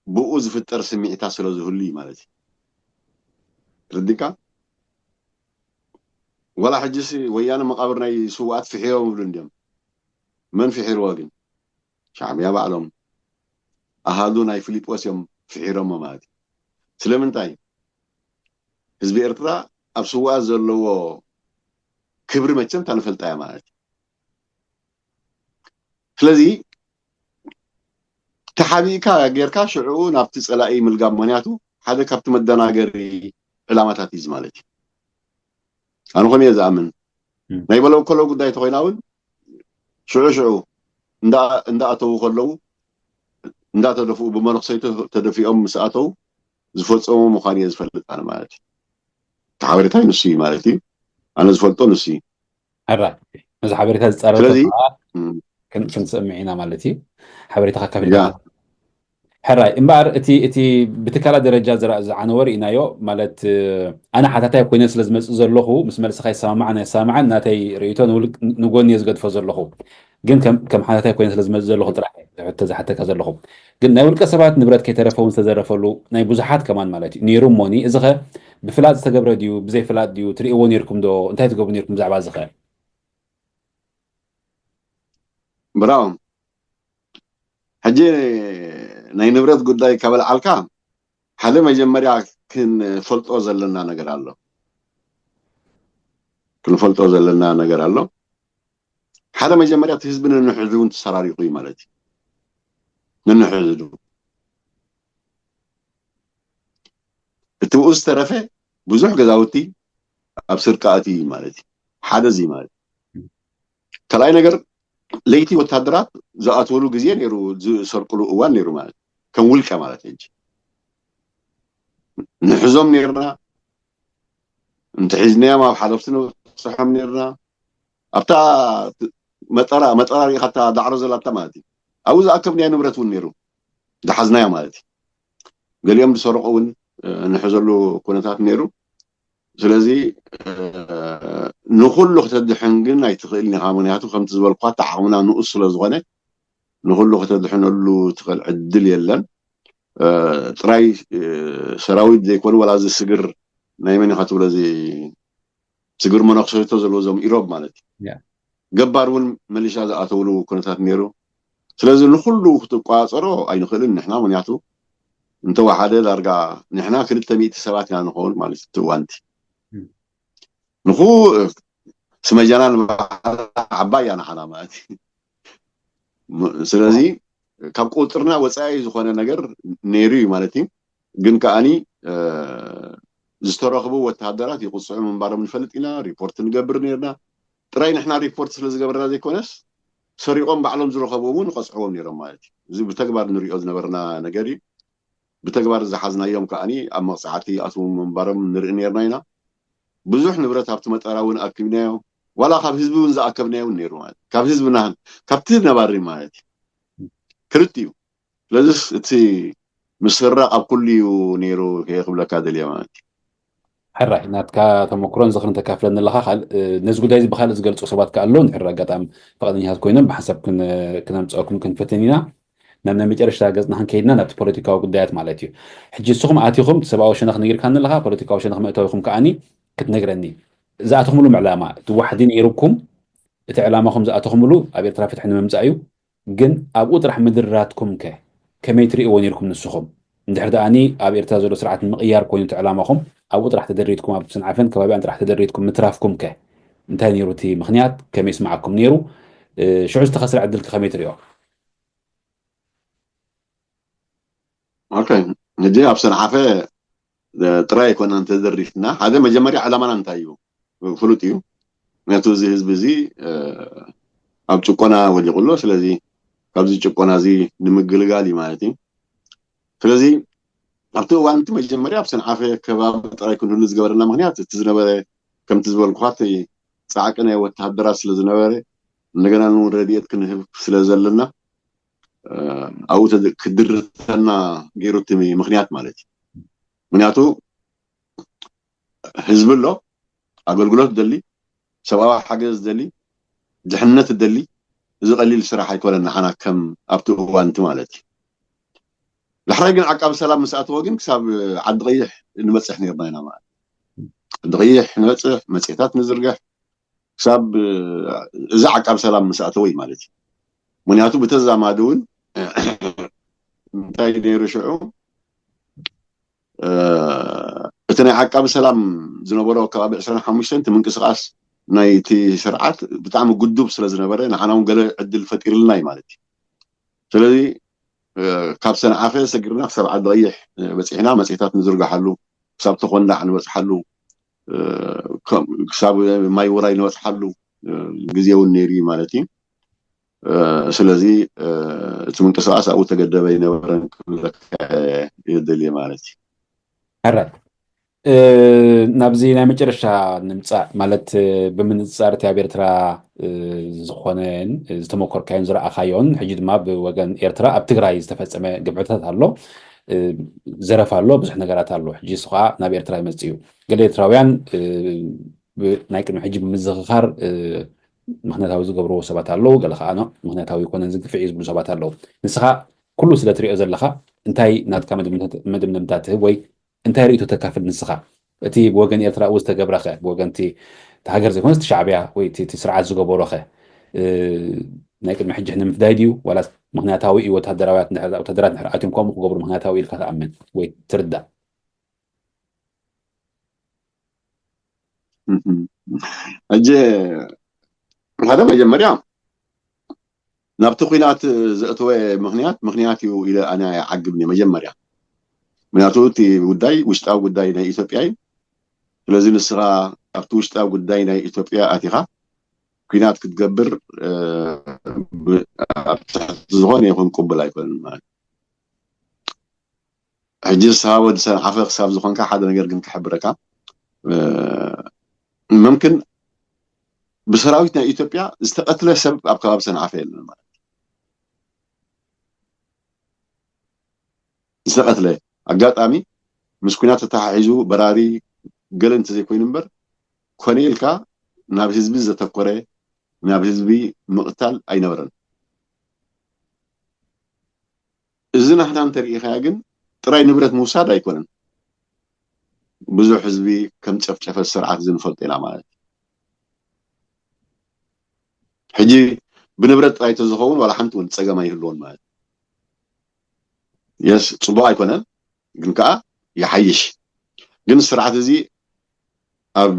ብኡ ዝፍጠር ስምዒታት ስለ ዝህሉ እዩ ማለት እዩ። ርድካ ዋላ ሕጂስ ወያነ መቃብር ናይ ስውኣት ፍሒሮም ይብሉ እንዲዮም። መን ፍሒርዎ ግን? ሻዕብያ ባዕሎም ኣሃዱ ናይ ፊሊጶስ እዮም ፍሒሮሞ ማለት እዩ። ስለምንታይ ህዝቢ ኤርትራ ኣብ ስውኣት ዘለዎ ክብሪ መቸም እታ ንፈልጣ እያ ማለት እዩ። ስለዚ ተሓቢእካ ጌርካ ሽዕኡ ናብቲ ጸላኢ ምልጋብ ምኽንያቱ ሓደ ካብቲ መደናገሪ ዕላማታት እዩ ማለት እዩ። ኣነ ከምኡ እየ ዝኣምን። ናይ በለው ከለው ጉዳይ ተኮይና እውን ሽዑ ሽዑ እንዳኣተዉ ከለዉ እንዳተደፍኡ ብመነክሰይ ተደፊኦም ምስ ኣተዉ ዝፈፀሙ ምዃን እየ ዝፈልጥ ኣነ ማለት እዩ። እቲ ሓበሬታይ ንሱ እዩ ማለት እዩ። ኣነ ዝፈልጦ ንሱ እዩ። ሕራይ ነዚ ሓበሬታ ዝፃረር ስለዚ ተለካ እም፣ ክን- ክንሰምዕ ኢና ማለት እዩ። ሓበሬታ ከካፊልና ያ። ሕራይ እምበኣር እቲ እቲ ብትካላት ደረጃ ዝረ- ዝዓነወ ርኢናዮ ማለት ኣነ ሓታታይ ኮይነ ስለ ዝመፅእ ዘለኹ ምስ መልስኻ ይሰማማዕ ናይ ሰማማዕን ናተይ ርእይቶ ንውልቅ- ንጎኒ እየ ዝገድፎ ዘለኹ። ግን ከም ከም ሓታታይ ኮይነ ስለ ዝመፅእ ዘለኹ ጥራሕ እየ ዝሕቶ ዝሓተካ ዘለኹ። ግን ናይ ውልቀ ሰባት ንብረት ከይተረፈ እውን ዝተዘረፈሉ ናይ ብዙሓት ከማን ማለት እዩ ነይሩ እሞኒ እዚ ኸ ብፍላጥ ዝተገብረ ድዩ ብዘይ ፍላጥ ድዩ ትርእይዎ ነይርኩም ዶ እንታይ ትገብሩ ነይርኩም ብዛዕባ እዚ ኸ? ብራው ሕጂ ናይ ንብረት ጉዳይ ካብ ኣልዓልካ ሓደ መጀመርያ ክንፈልጦ ዘለና ነገር ኣሎ። ክንፈልጦ ዘለና ነገር ኣሎ። ሓደ መጀመርያ እቲ ህዝቢ ንንሕዙ እውን ተሰራሪቑ እዩ ማለት እዩ። ንንሕዙ እቲ ብኡ ዝተረፈ ብዙሕ ገዛውቲ ኣብ ስርቂ ኣትዩ እዩ ማለት እዩ። ሓደ እዚ ማለት እዩ። ካልኣይ ነገር ለይቲ ወታደራት ዝኣትወሉ ግዜ ነይሩ፣ ዝሰርቅሉ እዋን ነይሩ ማለት እዩ። ከም ውልቀ ማለት ሕጂ ንሕዞም ነይርና፣ እንተሒዝናዮም ኣብ ሓለፍቲ ንብፅሖም ነይርና። ኣብታ መጠራ መጠራ ሪኢኻ እታ ዳዕሮ ዘላታ ማለት እዩ። ኣብኡ ዝኣከብናዮ ንብረት እውን ነይሩ ዝሓዝናዮ ማለት እዩ። ገሊኦም ዝሰረቑ እውን እ፣ ንሕዘሉ ኩነታት ነይሩ። ስለዚ እ፣ ንኩሉ ክተድሕን ግን ኣይትኽእልን ኢኻ። ምክንያቱ ከምቲ ዝበልኳ እቲ ዓቕምና ንኡስ ስለ ዝኾነ ንኩሉ ክተድሕነሉ ትኽእል ዕድል የለን። እ፣ ጥራይ እ፣ ሰራዊት ዘይኮኑ ዋላ እዚ ስግር ናይ መን ኢኻ ትብሎ እዚ ስግር መነክሰቶ ዘለዎ እዞም ኢሮብ ማለት እዩ። ያ። ገባር እውን መሊሻ ዝኣተውሉ ኩነታት ነይሩ። ስለዚ ንኩሉ ክትቋፀሮ ኣይንኽእልን ንሕና፣ ምክንያቱ እንተወሓደ ዳርጋ ንሕና ክልተ ሚእቲ ሰባት ኢና ንኸውን ማለት እዩ። እቲ እዋንቲ እም። ንኹ ስመጃና ንባዕላ ዓባይ እያ ንሓና ማለት እዩ። ም- ስለዚ ካብ ቁፅርና ወፃኢ ዝኾነ ነገር ነይሩ እዩ ማለት እዩ። ግን ከኣኒ እ፣ ዝተረኽቡ ወተሃደራት ይቕፅዑ ምንባሮም ንፈልጥ ኢና፣ ሪፖርት ንገብር ነርና። ጥራይ ንሕና ሪፖርት ስለ ዝገበርና ዘይኮነስ ሰሪቖም ባዕሎም ዝረኸቡ እውን ይቐፅዕዎም ነይሮም ማለት እዩ። እዚ ብተግባር ንሪኦ ዝነበርና ነገር እዩ። ብተግባር ዝሓዝናዮም ከኣኒ ኣብ መቕፃዕቲ ይኣትዉ ምንባሮም ንርኢ ነርና ኢና። ብዙሕ ንብረት ኣብቲ መጠራ እውን ኣኪብናዮ። ዋላ ካብ ህዝቢ እውን ዝኣከብናዮ እውን ነይሩ ማለት እዩ። ካብ ህዝብና ካብቲ ነባሪ ማለት እዩ። ክልቲኡ ስለዚስ እቲ ምስራቕ ኣብ ኩሉ እዩ ነይሩ ከየ ክብለካ ደልየ ማለት እዩ። ሕራይ ናትካ ተመክሮን ዝኽርን ተካፍለኒ ኣለኻ። ካል- እ፣ ነዚ ጉዳይ እዚ ብካልእ ዝገልፁ ሰባት ከ ኣለዉ? እንድሕር ኣጋጣሚ ፈቃደኛታት ኮይኖም ብሓንሳብ ክን- ክነምፅአኩም ክንፈትን ኢና። ናብ ናይ መጨረሽታ ገፅና ክንከይድና ናብቲ ፖለቲካዊ ጉዳያት ማለት እዩ። ሕጂ ንስኹም ኣቲኹም እቲ ሰብኣዊ ሸነኽ ነጊርካኒ ኣለኻ፣ ፖለቲካዊ ሸነኽ መእተዊኹም ከኣኒ ክትነግረኒ ዝኣተኹምሉ ዕላማ እቲ ዋሕዲ ነይሩኩም እቲ ዕላማኹም ዝኣተኹምሉ ኣብ ኤርትራ ፍትሒ ንምምፃእ እዩ። ግን ኣብኡ ጥራሕ ምድራትኩም ከ ከመይ ትርእይዎ ነይርኩም ንስኹም? እንድሕር ደኣኒ ኣብ ኤርትራ ዘሎ ስርዓት ንምቕያር ኮይኑ እቲ ዕላማኹም ኣብኡ ጥራሕ ተደሪትኩም ኣብ ሰንዓፈን ከባቢኣን ጥራሕ ተደሪትኩም ምትራፍኩም ከ እንታይ ነይሩ እቲ ምኽንያት? ከመይ ይስምዓኩም ነይሩ? እ፣ ሽዑ ዝተኸስረ ዕድል ከ ከመይ ትርእዮ? ኦኬ፣ ሕጂ ኣብ ሰንዓፈ እ፣ ጥራይ ኣይኮናን ተደሪትና። ሓደ መጀመርያ ዕላማና እንታይ እዩ ፍሉጥ እዩ። ምክንያቱ እዚ ህዝቢ እዚ እ፣ ኣብ ጭቆና ወዲቑ ኣሎ። ስለዚ ካብዚ ጭቆና እዚ ንምግልጋል እዩ ማለት እዩ። ስለዚ ኣብቲ እዋን እቲ መጀመርያ ኣብ ሰንዓፈ ከባቢ ጥራይ ክንህሉ ዝገበረና ምክንያት እቲ ዝነበረ ከምቲ ዝበልኩኻ እቲ ፃዕቂ ናይ ወተሃደራት ስለ ዝነበረ እንደገና ንውን ረድኤት ክንህብ ስለ ዘለና እ፣ ኣብኡ ተድ- ክድርተና ገይሩ እቲ ምክንያት ማለት እዩ። ምክንያቱ ህዝቢ ኣሎ፣ ኣገልግሎት ደሊ፣ ሰብኣዊ ሓገዝ ደሊ፣ ድሕነት ደሊ፣ እዚ ቀሊል ስራሕ ኣይኮነን ንዓና ከም ኣብቲ እዋንቲ ማለት እዩ። ዳሕራይ ግን ዓቃቢ ሰላም ምስ ኣተወ ግን ክሳብ ዓዲ ቀይሕ ንበፅሕ ነርና ኢና ማለት እዩ። ዓዲ ቀይሕ ንበፅሕ፣ መፅሄታት ንዝርግሕ ክሳብ እ፣ እዚ ዓቃቢ ሰላም ምስ ኣተወ እዩ ማለት እዩ። ምክንያቱ ብተዛማዲ እውን እንታይ ነይሩ ሽዑ እ፣ እቲ ናይ ዓቃቢ ሰላም ዝነበሮ ከባቢ ዕስራን ሓሙሽተን እቲ ምንቅስቃስ ናይቲ ስርዓት ብጣዕሚ ግዱብ ስለ ዝነበረ ንዓና እውን ገለ ዕድል ፈጢርልና እዩ ማለት እዩ። ስለዚ ካብ ሰንዓፈ ሰጊርና ክሳብ ዓዲ ቀይሕ በፂሕና መፅሄታት ንዝርግሓሉ፣ ክሳብ ተኾንዳዕ ንበፅሓሉ፣ ክሳብ ማይ ውራይ ንበፅሓሉ ግዜ እውን ነይሩ እዩ ማለት እዩ። ስለዚ እቲ ምንቅስቃስ ኣብኡ ተገደበ ኣይነበረን ክብለካ እየ ደልየ ማለት እዩ። ሕራይ ናብዚ ናይ መጨረሻ ንምፃእ ማለት ብምንፅፃር እቲ ኣብ ኤርትራ ዝኾነን ዝተመኮርካዮን ዝረኣኻዮን ሕጂ ድማ ብወገን ኤርትራ ኣብ ትግራይ ዝተፈፀመ ግብዕታት ኣሎ፣ ዘረፍ ኣሎ፣ ብዙሕ ነገራት ኣሎ። ሕጂ እሱ ከዓ ናብ ኤርትራ ይመፅእ እዩ። ገለ ኤርትራውያን ናይ ቅድሚ ሕጂ ብምዝኽኻር ምክንያታዊ ዝገብርዎ ሰባት ኣለዉ፣ ገለ ከዓ ምክንያታዊ ይኮነን ዝግፍዕ እዩ ዝብሉ ሰባት ኣለዉ። ንስኻ ኩሉ ስለ ትሪኦ ዘለኻ እንታይ ናትካ መደምደምታ ትህብ ወይ እንታይ ርእይቶ ተካፍል ንስኻ? እቲ ብወገን ኤርትራ እውን ዝተገብረኸ ብወገን እቲ ሃገር ዘይኮነስ እቲ ሻዕብያ ወይ እቲ ስርዓት ዝገበሮኸ ናይ ቅድሚ ሕጂ ንምፍዳይ ድዩ ዋላ ምክንያታዊ እዩ? ወታደራውያን ወታደራት ንሕር ኣትዮም ከምኡ ክገብሩ ምክንያታዊ ኢልካ ትኣምን ወይ ትርዳእ? ሕጂ ሓደ መጀመርያ ናብቲ ኩናት ዘእተወ ምክንያት ምክንያት እዩ ኢለ ኣነ ኣይዓግብን እየ መጀመርያ። ምክንያቱ እቲ ጉዳይ ውሽጣዊ ጉዳይ ናይ ኢትዮጵያ እዩ። ስለዚ ንስኻ ኣብቲ ውሽጣዊ ጉዳይ ናይ ኢትዮጵያ ኣቲኻ ኩናት ክትገብር ኣብ ትሕቲ ዝኾነ ይኹን ቅቡል ኣይኮነን ማለት። ሕጂ ንስኻ ወዲ ሰንዓፈ ክሳብ ዝኾንካ ሓደ ነገር ግን ክሕብረካ፣ መምክን ብሰራዊት ናይ ኢትዮጵያ ዝተቐትለ ሰብ ኣብ ከባቢ ሰንዓፈ የለን ማለት ዝተቐትለ ኣጋጣሚ ምስ ኩናት ተተሓሒዙ በራሪ ገለ እንተዘይኮይኑ እምበር ኮነ ኢልካ ናብ ህዝቢ ዘተኮረ ናብ ህዝቢ ምቕታል ኣይነበረን። እዚ ናሕና እንተሪኢኻያ ግን ጥራይ ንብረት ምውሳድ ኣይኮነን። ብዙሕ ህዝቢ ከም ጨፍጨፈ ስርዓት እዚ ንፈልጦ ኢና ማለት እዩ። ሕጂ ብንብረት ጥራይ ተዝኸውን ዋላ ሓንቲ እውን ፀገም ኣይህልዎን ማለት እዩ። የስ ፅቡቅ ኣይኮነን፣ ግን ከዓ ይሓይሽ። ግን ስርዓት እዚ ኣብ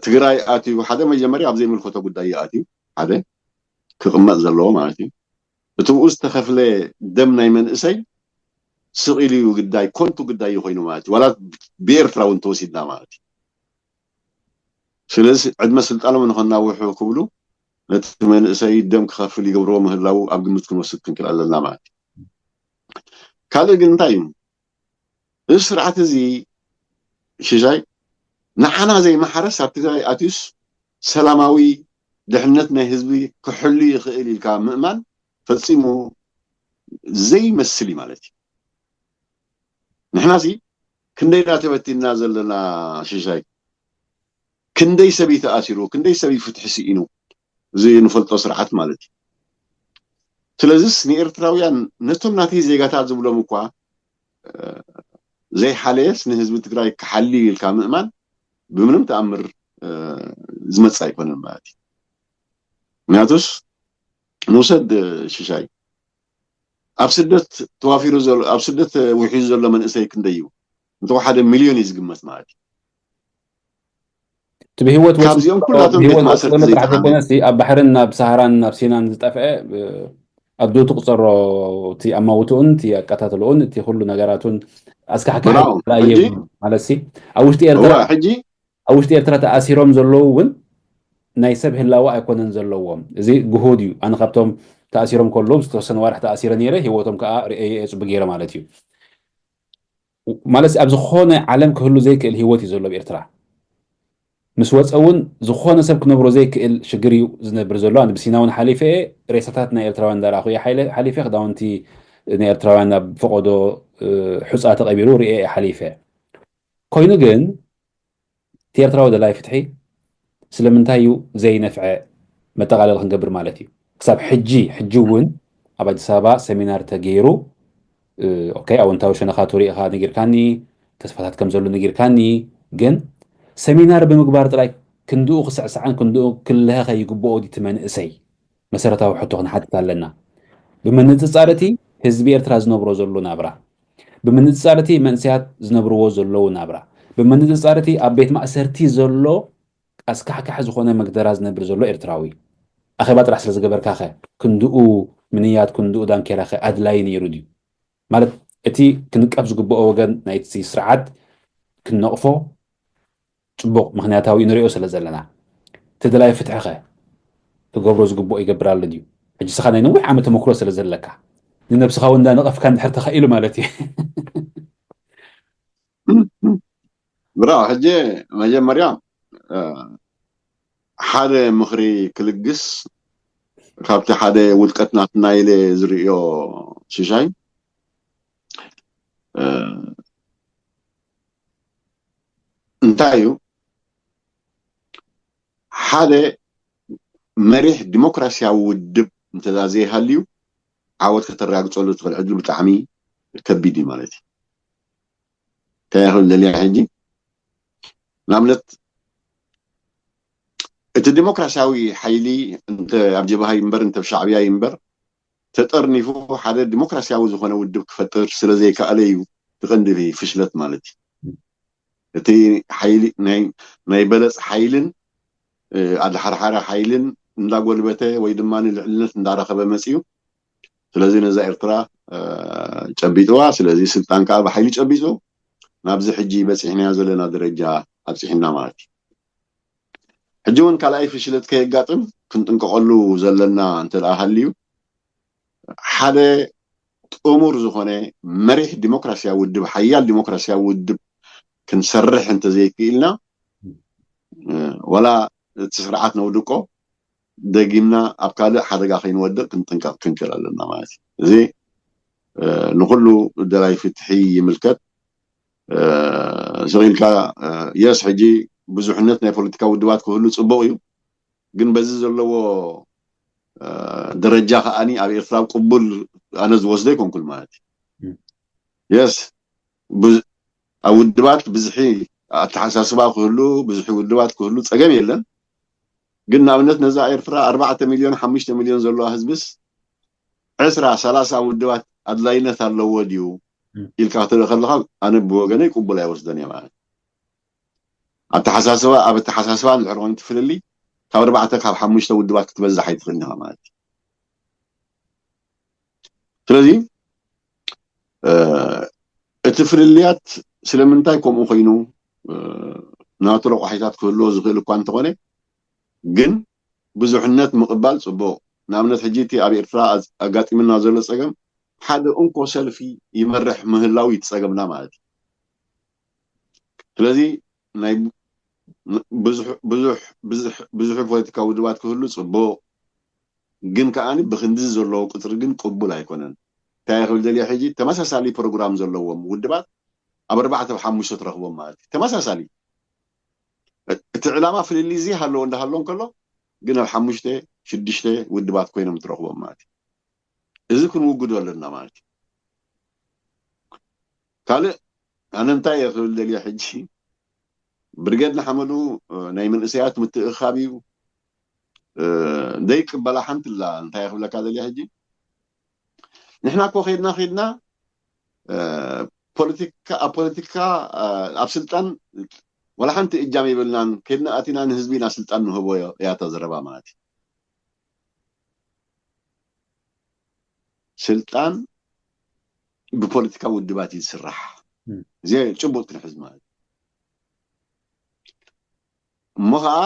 ትግራይ ኣትዩ ሓደ መጀመርያ ኣብ ዘይምልከቶ ጉዳይ እዩ ኣትዩ ሓደ ክቕመጥ ዘለዎ ማለት እዩ። እቲ ብኡ ዝተኸፍለ ደም ናይ መንእሰይ ስቕ ኢሉ እዩ ግዳይ ኮንቱ ግዳይ እዩ ኮይኑ ማለት እዩ። ዋላ ብኤርትራ እውን ተወሲድና ማለት እዩ። ስለዚ ዕድመ ስልጣኖም ንኸናውሑ ክብሉ ነቲ መንእሰይ ደም ክኸፍል ይገብርዎ ምህላው ኣብ ግምት ክንወስድ ክንክእል ኣለና ማለት እዩ። ካልእ ግን እንታይ እዩ? እዚ ስርዓት እዚ ሽሻይ ንዓና ዘይመሓረስ ኣብ ትግራይ ኣትዩስ ሰላማዊ ድሕነት ናይ ህዝቢ ክሕሉ ይኽእል ኢልካ ምእማን ፈፂሙ ዘይመስል እዩ ማለት እዩ። ንሕና ሲ ክንደይ ኢና ተበቲንና ዘለና ሽሻይ፣ ክንደይ ሰብ እዩ ተኣሲሩ፣ ክንደይ ሰብ እዩ ፍትሒ ስኢኑ፣ እዚ ንፈልጦ ስርዓት ማለት እዩ። ስለዚስ ንኤርትራውያን ነቶም ናተይ ዜጋታት ዝብሎም እኳ ዘይሓለየስ ንህዝቢ ትግራይ ክሓሊ ኢልካ ምእማን ብምንም ተኣምር ዝመፅእ ኣይኮነን ማለት እዩ። ምክንያቱስ ንውሰድ ሽሻይ ኣብ ስደት ተዋፊሩ ዘሎ ኣብ ስደት ውሒዙ ዘሎ መንእሰይ ክንደይ እዩ? እንተወሓደ ሚልዮን እዩ ዝግመት ማለት እዩ። እቲ ብህይወት ወፂኡ ካብዚኦም ኩላቶም ቤት ብህይወት ማእሰርቲ ወፂኡ ጥራሕ ዘይተሓመዩ ዘይኮነስ ኣብ ባሕርን ናብ ሰሃራን ናብ ሲናን ዝጠፍአ ኣዱ ትቁፀሮ እቲ ኣማውትኡን እቲ ኣቀታትልኡን እቲ ኩሉ ነገራቱን ኣስካሕካሒ ብራው ላ ሕጂ የብሉ ማለት ሲ ኣብ ውሽጢ ኤርትራ እዋ ሕጂ ኣብ ውሽጢ ኤርትራ ተኣሲሮም ዘለዉ እውን ናይ ሰብ ህላወ ኣይኮነን ዘለዎም። እዚ ግሁድ እዩ። ኣነ ካብቶም ተኣሲሮም ከለዉ ዝተወሰነ ዋርሕ ተኣሲረ ነይረ፣ ህይወቶም ከዓ ርእየ እየ ፅቡቅ ገይረ ማለት እዩ። ማለት ኣብ ዝኾነ ዓለም ክህሉ ዘይክእል ህይወት እዩ ዘሎ ኣብ ኤርትራ። ምስ ወፀ እውን ዝኾነ ሰብ ክነብሮ ዘይክእል ሽግር እዩ ዝነብር ዘሎ። ኣነ ብሲና እውን ሓሊፈ እየ፣ ሬሳታት ናይ ኤርትራውያን እንዳረኣኹ እየ ሓይለ- ሓሊፈ፣ ክዳውንቲ ናይ ኤርትራውያን ኣብ ፈቆዶ እ፣ ሑፃ ተቐቢሩ ርእየ እየ ሓሊፈ። ኮይኑ ግን እቲ ኤርትራዊ ደላይ ፍትሒ ስለምንታይ እዩ ዘይነፍዐ መጠቓለል ክንገብር ማለት እዩ። ክሳብ ሕጂ ሕጂ እውን ኣብ ኣዲስ ኣበባ ሰሚናር ተገይሩ ኦኬ ኣወንታዊ ሸነኻቱ ሪኢኻ ነጊርካኒ፣ ተስፋታት ከም ዘሎ ነጊርካኒ። ግን ሰሚናር ብምግባር ጥራይ ክንድኡ ክስዕስዓን ክንድኡ ክልሀኸ ይግብኦ ድዩ እቲ መንእሰይ? መሰረታዊ ሕቶ ክንሓትት ኣለና። ብምንፅፃር እቲ ህዝቢ ኤርትራ ዝነብሮ ዘሎ ናብራ፣ ብምንፅፃር እቲ መንእሰያት ዝነብርዎ ዘለዉ ናብራ፣ ብምንፅፃር እቲ ኣብ ቤት ማእሰርቲ ዘሎ ኣስካሕካሒ ዝኾነ መግደራ ዝነብር ዘሎ ኤርትራዊ? ኣኼባ ጥራሕ ስለ ዝገበርካኸ ክንድኡ ምንያት ክንድኡ ዳንኬራኸ ኣድላይ ነይሩ ድዩ? ማለት እቲ ክንቀፍ ዝግብኦ ወገን ናይቲ ስርዓት ክንነቕፎ ጽቡቕ ምኽንያታዊ ንሪኦ ስለ ዘለና፣ እቲ ደላይ ፍትሕኸ ክገብሮ ዝግብኦ ይገብር ኣሎ ድዩ? ሕጂ ስኻ ናይ ነዊሕ ዓመት ተመክሮ ስለ ዘለካ፣ ንነብስኻ እውን እንዳነቐፍካ እንድሕር ተኻኢሉ ማለት እዩ። ብራ ሕጂ መጀመርያ ሓደ ምኽሪ ክልግስ ካብቲ ሓደ ውድቀት ናትና ኢለ ዝርእዮ ሽሻይ እንታይ እዩ ሓደ መሪሕ ዲሞክራሲያዊ ውድብ እንተዘይሃልዩ ዓወት ከተረጋግፀሉ ትኽእል ዕድል ብጣዕሚ ከቢድ እዩ ማለት እዩ። እንታይ ይኽእል ደልያ ሕጂ ንኣብነት እቲ ዲሞክራሲያዊ ሓይሊ እንተ ኣብ ጀብሃ ይንበር እንተ ኣብ ሻዕብያ ይንበር ተጠርኒፉ ሓደ ዲሞክራሲያዊ ዝኾነ ውድብ ክፈጥር ስለ ዘይከኣለ እዩ ትቐንዲ ፍሽለት ማለት እዩ። እቲ ሓይሊ ናይ በለፅ ሓይልን ኣድሓርሓሪ ሓይልን እንዳጎልበተ ወይ ድማ ልዕልነት እንዳረኸበ መፅዩ። ስለዚ ነዛ ኤርትራ ጨቢጥዋ። ስለዚ ስልጣን ከዓ ብሓይሊ ጨቢጡ ናብዚ ሕጂ በፂሕናዮ ዘለና ደረጃ ኣብፂሕና ማለት እዩ። ሕጂ እውን ካልኣይ ፍሽለት ከየጋጥም ክንጥንቀቐሉ ዘለና እንተ ደኣ ሃልዩ ሓደ ጥሙር ዝኾነ መሪሕ ዲሞክራሲያዊ ውድብ ሓያል ዲሞክራሲያዊ ውድብ ክንሰርሕ እንተዘይክኢልና ዋላ እቲ ስርዓት ነውድቆ ደጊምና ኣብ ካልእ ሓደጋ ከይንወድቕ ክንጥንቀቕ ክንክእል ኣለና ማለት እዩ። እዚ ንኩሉ ደላይ ፍትሒ ይምልከት። ስቕ ኢልካ የስ ሕጂ ብዙሕነት ናይ ፖለቲካ ውድባት ክህሉ ፅቡቕ እዩ፣ ግን በዚ ዘለዎ ደረጃ ከዓኒ ኣብ ኤርትራ ቅቡል ኣነ ዝወስዶ ኣይኮንኩን ማለት እዩ። የስ ኣብ ውድባት ብዝሒ ኣተሓሳስባ ክህሉ ብዝሒ ውድባት ክህሉ ፀገም የለን። ግን ንኣብነት ነዛ ኤርትራ ኣርባዕተ ሚልዮን ሓሙሽተ ሚልዮን ዘለዋ ህዝብስ ዕስራ ሰላሳ ውድባት ኣድላይነት ኣለዎ ድዩ ኢልካ ክትርኢ ከለካ ኣነ ብወገነይ ቅቡል ኣይወስደን እየ ማለት ኣተሓሳስባ ኣብ ኣተሓሳስባ እንድሕር ኮይኑ ትፍልሊ ካብ ኣርባዕተ ካብ ሓሙሽተ ውድባት ክትበዝሕ ኣይትኽእልን ኢኻ ማለት እዩ። ስለዚ እቲ ፍልልያት ስለምንታይ ከምኡ ኮይኑ ናቱ ረቋሒታት ክህልዎ ዝኽእል እኳ እንተኾነ ግን ብዙሕነት ምቕባል ፅቡቕ። ንኣብነት ሕጂ እቲ ኣብ ኤርትራ ኣጋጢምና ዘሎ ፀገም ሓደ እንኮ ሰልፊ ይመርሕ ምህላው እዩ እቲ ፀገምና ማለት እዩ። ስለዚ ናይ ብዙሕ ፖለቲካ ውድባት ክህሉ ፅቡቕ፣ ግን ከዓኒ ብክንዲ ዘለዎ ቁፅሪ ግን ቅቡል ኣይኮነን። እንታይ ክብል ደልየ ሕጂ ተመሳሳሊ ፕሮግራም ዘለዎም ውድባት ኣብ ኣርባዕተ ኣብ ሓሙሽተ ትረኽቦም ማለት እዩ። ተመሳሳሊ እቲ ዕላማ ፍልልይ እዚ ሃለዎ እንዳሃሎ እንከሎ ግን ኣብ ሓሙሽተ ሽዱሽተ ውድባት ኮይኖም ትረኽቦም ማለት እዩ። እዚ ክንውግዶ ኣለና ማለት እዩ። ካልእ ኣነ እንታይ እየ ክብል ደልየ ሕጂ ብርጌድ ንሓመዱ ናይ መንእሰያት ምትእኻብ እዩ ዘይቅበላ ሓንቲ ላ እንታይ ክብለካ ደልየ ሕጂ ንሕና እኮ ከድና ከድና ፖለቲካ ኣብ ፖለቲካ ኣብ ስልጣን ወላ ሓንቲ እጃም የብልናን ከድና ኣቲና ንህዝቢ ኢና ስልጣን ንህቦ እያ እታ ዘረባ ማለት እዩ። ስልጣን ብፖለቲካ ውድባት እዩ ዝስራሕ። እዚ ጭቡጥ ክንሕዝ ማለት እሞ ከዓ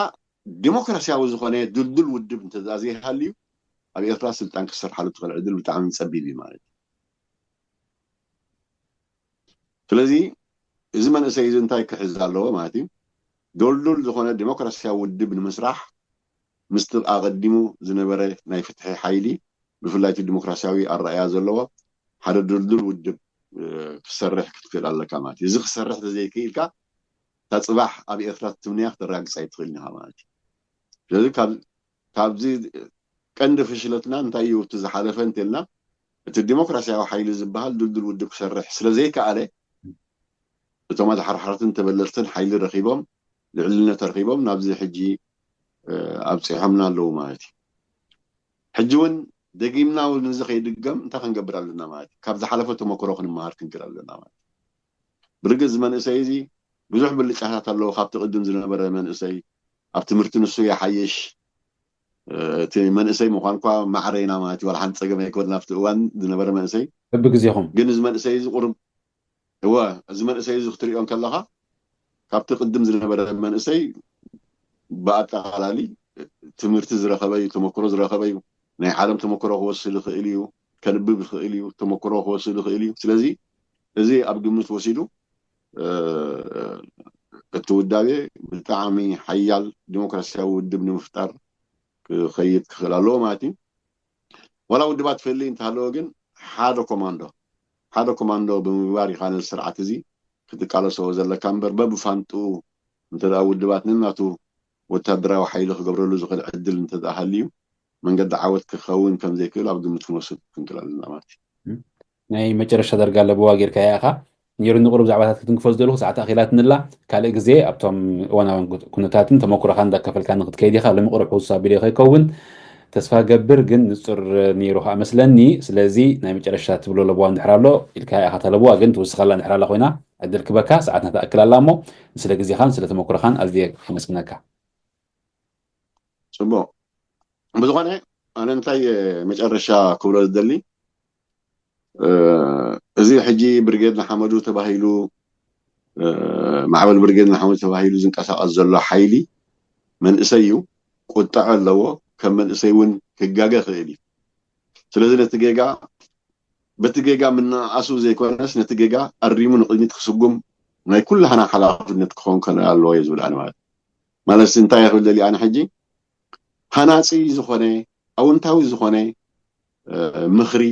ዲሞክራሲያዊ ዝኾነ ድልዱል ውድብ እንተዘይሃልዩ ኣብ ኤርትራ ስልጣን ክሰርሓሉ ትኽእል ዕድል ብጣዕሚ ፀቢብ እዩ ማለት እዩ። ስለዚ እዚ መንእሰይ እዚ እንታይ ክሕዝ ኣለዎ ማለት እዩ? ድልዱል ዝኾነ ዲሞክራሲያዊ ውድብ ንምስራሕ ምስቲ ኣቐዲሙ ዝነበረ ናይ ፍትሒ ሓይሊ ብፍላይ እቲ ዲሞክራሲያዊ ኣረኣያ ዘለዎ ሓደ ድልዱል ውድብ ክሰርሕ ክትክእል ኣለካ ማለት እዩ። እዚ ክሰርሕ ተዘይክኢልካ እታ ፅባሕ ኣብ ኤርትራ ትምንያ ክተረጋግፅ ኣይትኽእልን ኢኻ ማለት እዩ። ስለዚ ካብዚ ቀንዲ ፍሽለትና እንታይ እዩ እቲ ዝሓለፈ እንተልና እቲ ዲሞክራሲያዊ ሓይሊ ዝበሃል ድልዱል ውድብ ክሰርሕ ስለዘይከኣለ እቶም ኣድሓርሓርትን ተበለፅትን ሓይሊ ረኪቦም ልዕልነት ረኪቦም ናብዚ ሕጂ ኣብፂሖምና ኣለዉ ማለት እዩ። ሕጂ እውን ደጊምና እውን እዚ ከይድገም እንታይ ክንገብር ኣለና ማለት እዩ። ካብ ዝሓለፈ ተመክሮ ክንመሃር ክንክእል ኣለና ማለት እዩ። ብርግፅ እዚ መንእሰይ እዚ ብዙሕ ብልጫታት ኣለዎ ካብቲ ቅድም ዝነበረ መንእሰይ ኣብ ትምህርቲ ንሱ ይሓይሽ። እቲ መንእሰይ ምኳን እኳ ማዕረ ኢና ማለት እዩ። ዋላ ሓንቲ ፀገም ኣይኮነን ኣብቲ እዋን ዝነበረ መንእሰይ። በብግዜኹም ግን እዚ መንእሰይ እዚ ቁሩብ እወ፣ እዚ መንእሰይ እዚ ክትሪኦ እንከለኻ ካብቲ ቅድም ዝነበረ መንእሰይ ብኣጠቓላሊ ትምህርቲ ዝረኸበ እዩ፣ ተመክሮ ዝረኸበ እዩ። ናይ ዓለም ተመክሮ ክወስድ ይኽእል እዩ፣ ከንብብ ይኽእል እዩ፣ ተመክሮ ክወስድ ይኽእል እዩ። ስለዚ እዚ ኣብ ግምት ወሲዱ እቲ ውዳቤ ብጣዕሚ ሓያል ዲሞክራሲያዊ ውድብ ንምፍጣር ክኸይድ ክኽእል ኣለዎ ማለት እዩ። ዋላ ውድባት ፍልይ እንተሃለወ ግን ሓደ ኮማንዶ ሓደ ኮማንዶ ብምግባር ኢኻ ነዚ ስርዓት እዚ ክትቃለሶ ዘለካ እምበር በብፋንጥኡ እንተ ውድባት ነናቱ ወታደራዊ ሓይሊ ክገብረሉ ዝኽእል ዕድል እንተ ሃልዩ መንገዲ ዓወት ክኸውን ከም ዘይክእል ኣብ ግምት ክንወስድ ክንክእል ኣለና ማለት እዩ። ናይ መጨረሻ ዳርጋ ለበዋ ጌርካያ ኢኻ። ነይሩኒ ቁሩብ ዛዕባታት ክትንክፎ ዝደለኹ፣ ሰዓት ኣኺላትንላ። ካልእ ግዜ ኣብቶም እዋናውያን ኩ- ኩነታትን ተመኩሮኻን እንዳካፈልካኒ ክትከይድ ኢኻ። ሎሚ ቁሩብ ሕውስ ኣቢለ ከይከውን ተስፋ ገብር፣ ግን ንጹር ነይሩ ከኣ መስለኒ። ስለዚ ናይ መጨረሻ ትብሎ ለበዋ እንድሕር ኣሎ ኢልካያ ኢኻ፣ እታ ለበዋ ግን ትውስኸላ እንድሕር ኣላ ኮይና ዕድል ክበካ። ሰዓትና ትኣክል ኣላ እሞ፣ ስለ ግዜኻን ስለ ተመኩሮኻን ኣዝየ ከመስግነካ። ፅቡቅ። ብዝኾነ ኣነ እንታይ መጨረሻ ክብሎ ዝደሊ፣ እዚ ሕጂ ብርጌድ ንሓመዱ ተባሂሉ፣ ማዕበል ብርጌድ ንሓመዱ ተባሂሉ ዝንቀሳቀስ ዘሎ ሓይሊ መንእሰይ እዩ። ቁጥዐ ኣለዎ። ከም መንእሰይ እውን ክጋገ ይኽእል እዩ። ስለዚ ነቲ ጌጋ በቲ ጌጋ ምንኣሱ ዘይኮነስ ነቲ ጌጋ ኣሪሙ ንቕድሚት ክስጉም ናይ ኩላህና ሓላፍነት ክኸውን ከነ ኣለዎ እየ ዝብል ኣነ ማለት ማለት እንታይ ክብል ደሊ ኣነ ሕጂ ሃናፂ ዝኾነ ኣውንታዊ ዝኾነ ምኽሪ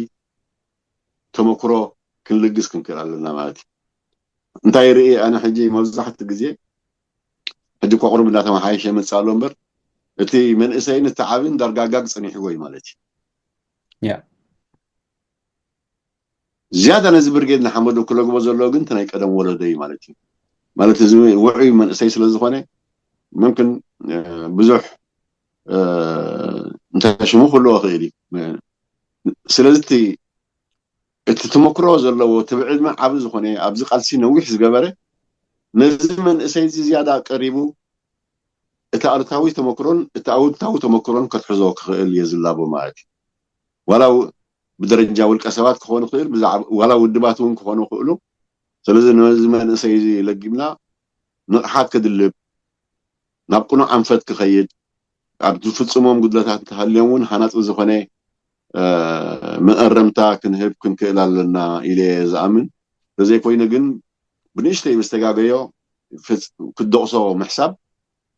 ተመክሮ ክንልግስ ክንክእል ኣለና ማለት እዩ። እንታይ ርኢ ኣነ ሕጂ መብዛሕትኡ ግዜ ሕጂ እኳ ቁሩብ እንዳተመሓየሸ መፅእ ኣሎ እምበር እቲ መንእሰይን እቲ ዓብን ዳርጋ ጋግ ፀኒሕዎ እዩ ማለት እዩ። ያ ዝያዳ ነዚ ብርጌድ ንሓመዱ ክለግቦ ዘለዎ ግን እቲ ናይ ቀደም ወለዶ እዩ ማለት እዩ። ማለት እዚ ውዑይ መንእሰይ ስለ ዝኾነ ምምክን ብዙሕ እንታይ ሽሙ ክህልዎ ይኽእል እዩ። ስለዚ እቲ እቲ ተመክሮ ዘለዎ እቲ ብዕድመ ዓቢ ዝኾነ ኣብዚ ቃልሲ ነዊሕ ዝገበረ ነዚ መንእሰይ እዚ ዝያዳ ቀሪቡ እቲ ኣሉታዊ ተመክሮን እቲ ኣውንታዊ ተመክሮን ከትሕዞ ክኽእል እየ ዝላቦ ማለት እዩ። ዋላ ብደረጃ ውልቀ ሰባት ክኾኑ ይኽእል፣ ዋላ ውድባት እውን ክኾኑ ይኽእሉ። ስለዚ ነዚ መንእሰይ እዚ ለጊምና ንቕሓት ክድልብ ናብ ቅኑዕ ኣንፈት ክኸይድ ኣብ ዝፍፅሞም ጉድለታት እንተሃልዮም እውን ሃናፂ ዝኾነ መእረምታ ክንህብ ክንክእል ኣለና ኢለ ዝኣምን። ተዘይኮይኑ ግን ብንእሽተይ ምስ ተጋገዮ ክትደቕሶ ምሕሳብ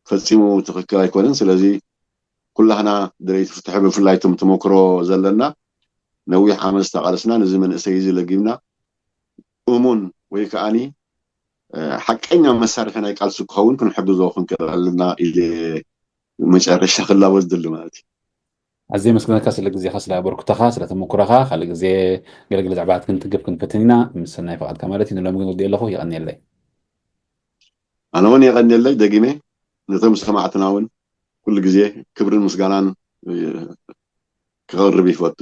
ፈፂሙ ትኽክል ኣይኮነን። ስለዚ ኩላህና ደለይቲ ፍትሒ ብፍላይ እቶም ተመክሮ ዘለና ነዊሕ ዓመት ዝተቓለስና ነዚ መንእሰይ እዚ ለጊምና እሙን ወይ ከዓኒ ሓቀኛ መሳርሒ ናይ ቃልሲ ክኸውን ክንሕግዞ ክንክእል ኣለና ኢለ መጨረሻ ክላቦ ዝደሊ ማለት እዩ። ኣዝየ መስግነካ ስለ ግዜኻ፣ ስለ ኣበርክቶኻ፣ ስለ ተመኩሮኻ። ካልእ ግዜ ገለገለ ዛዕባታት ክንትግብ ክንፍትን ኢና ምስ ሰናይ ፍቓድካ ማለት እዩ። ንሎሚ ግን ወዲኤ ኣለኹ። የቐንየለይ። ኣነ እውን የቐንየለይ ደጊመ ነቶም ሰማዕትና እውን ኩሉ ግዜ ክብርን ምስጋናን ክቐርብ ይፈቱ።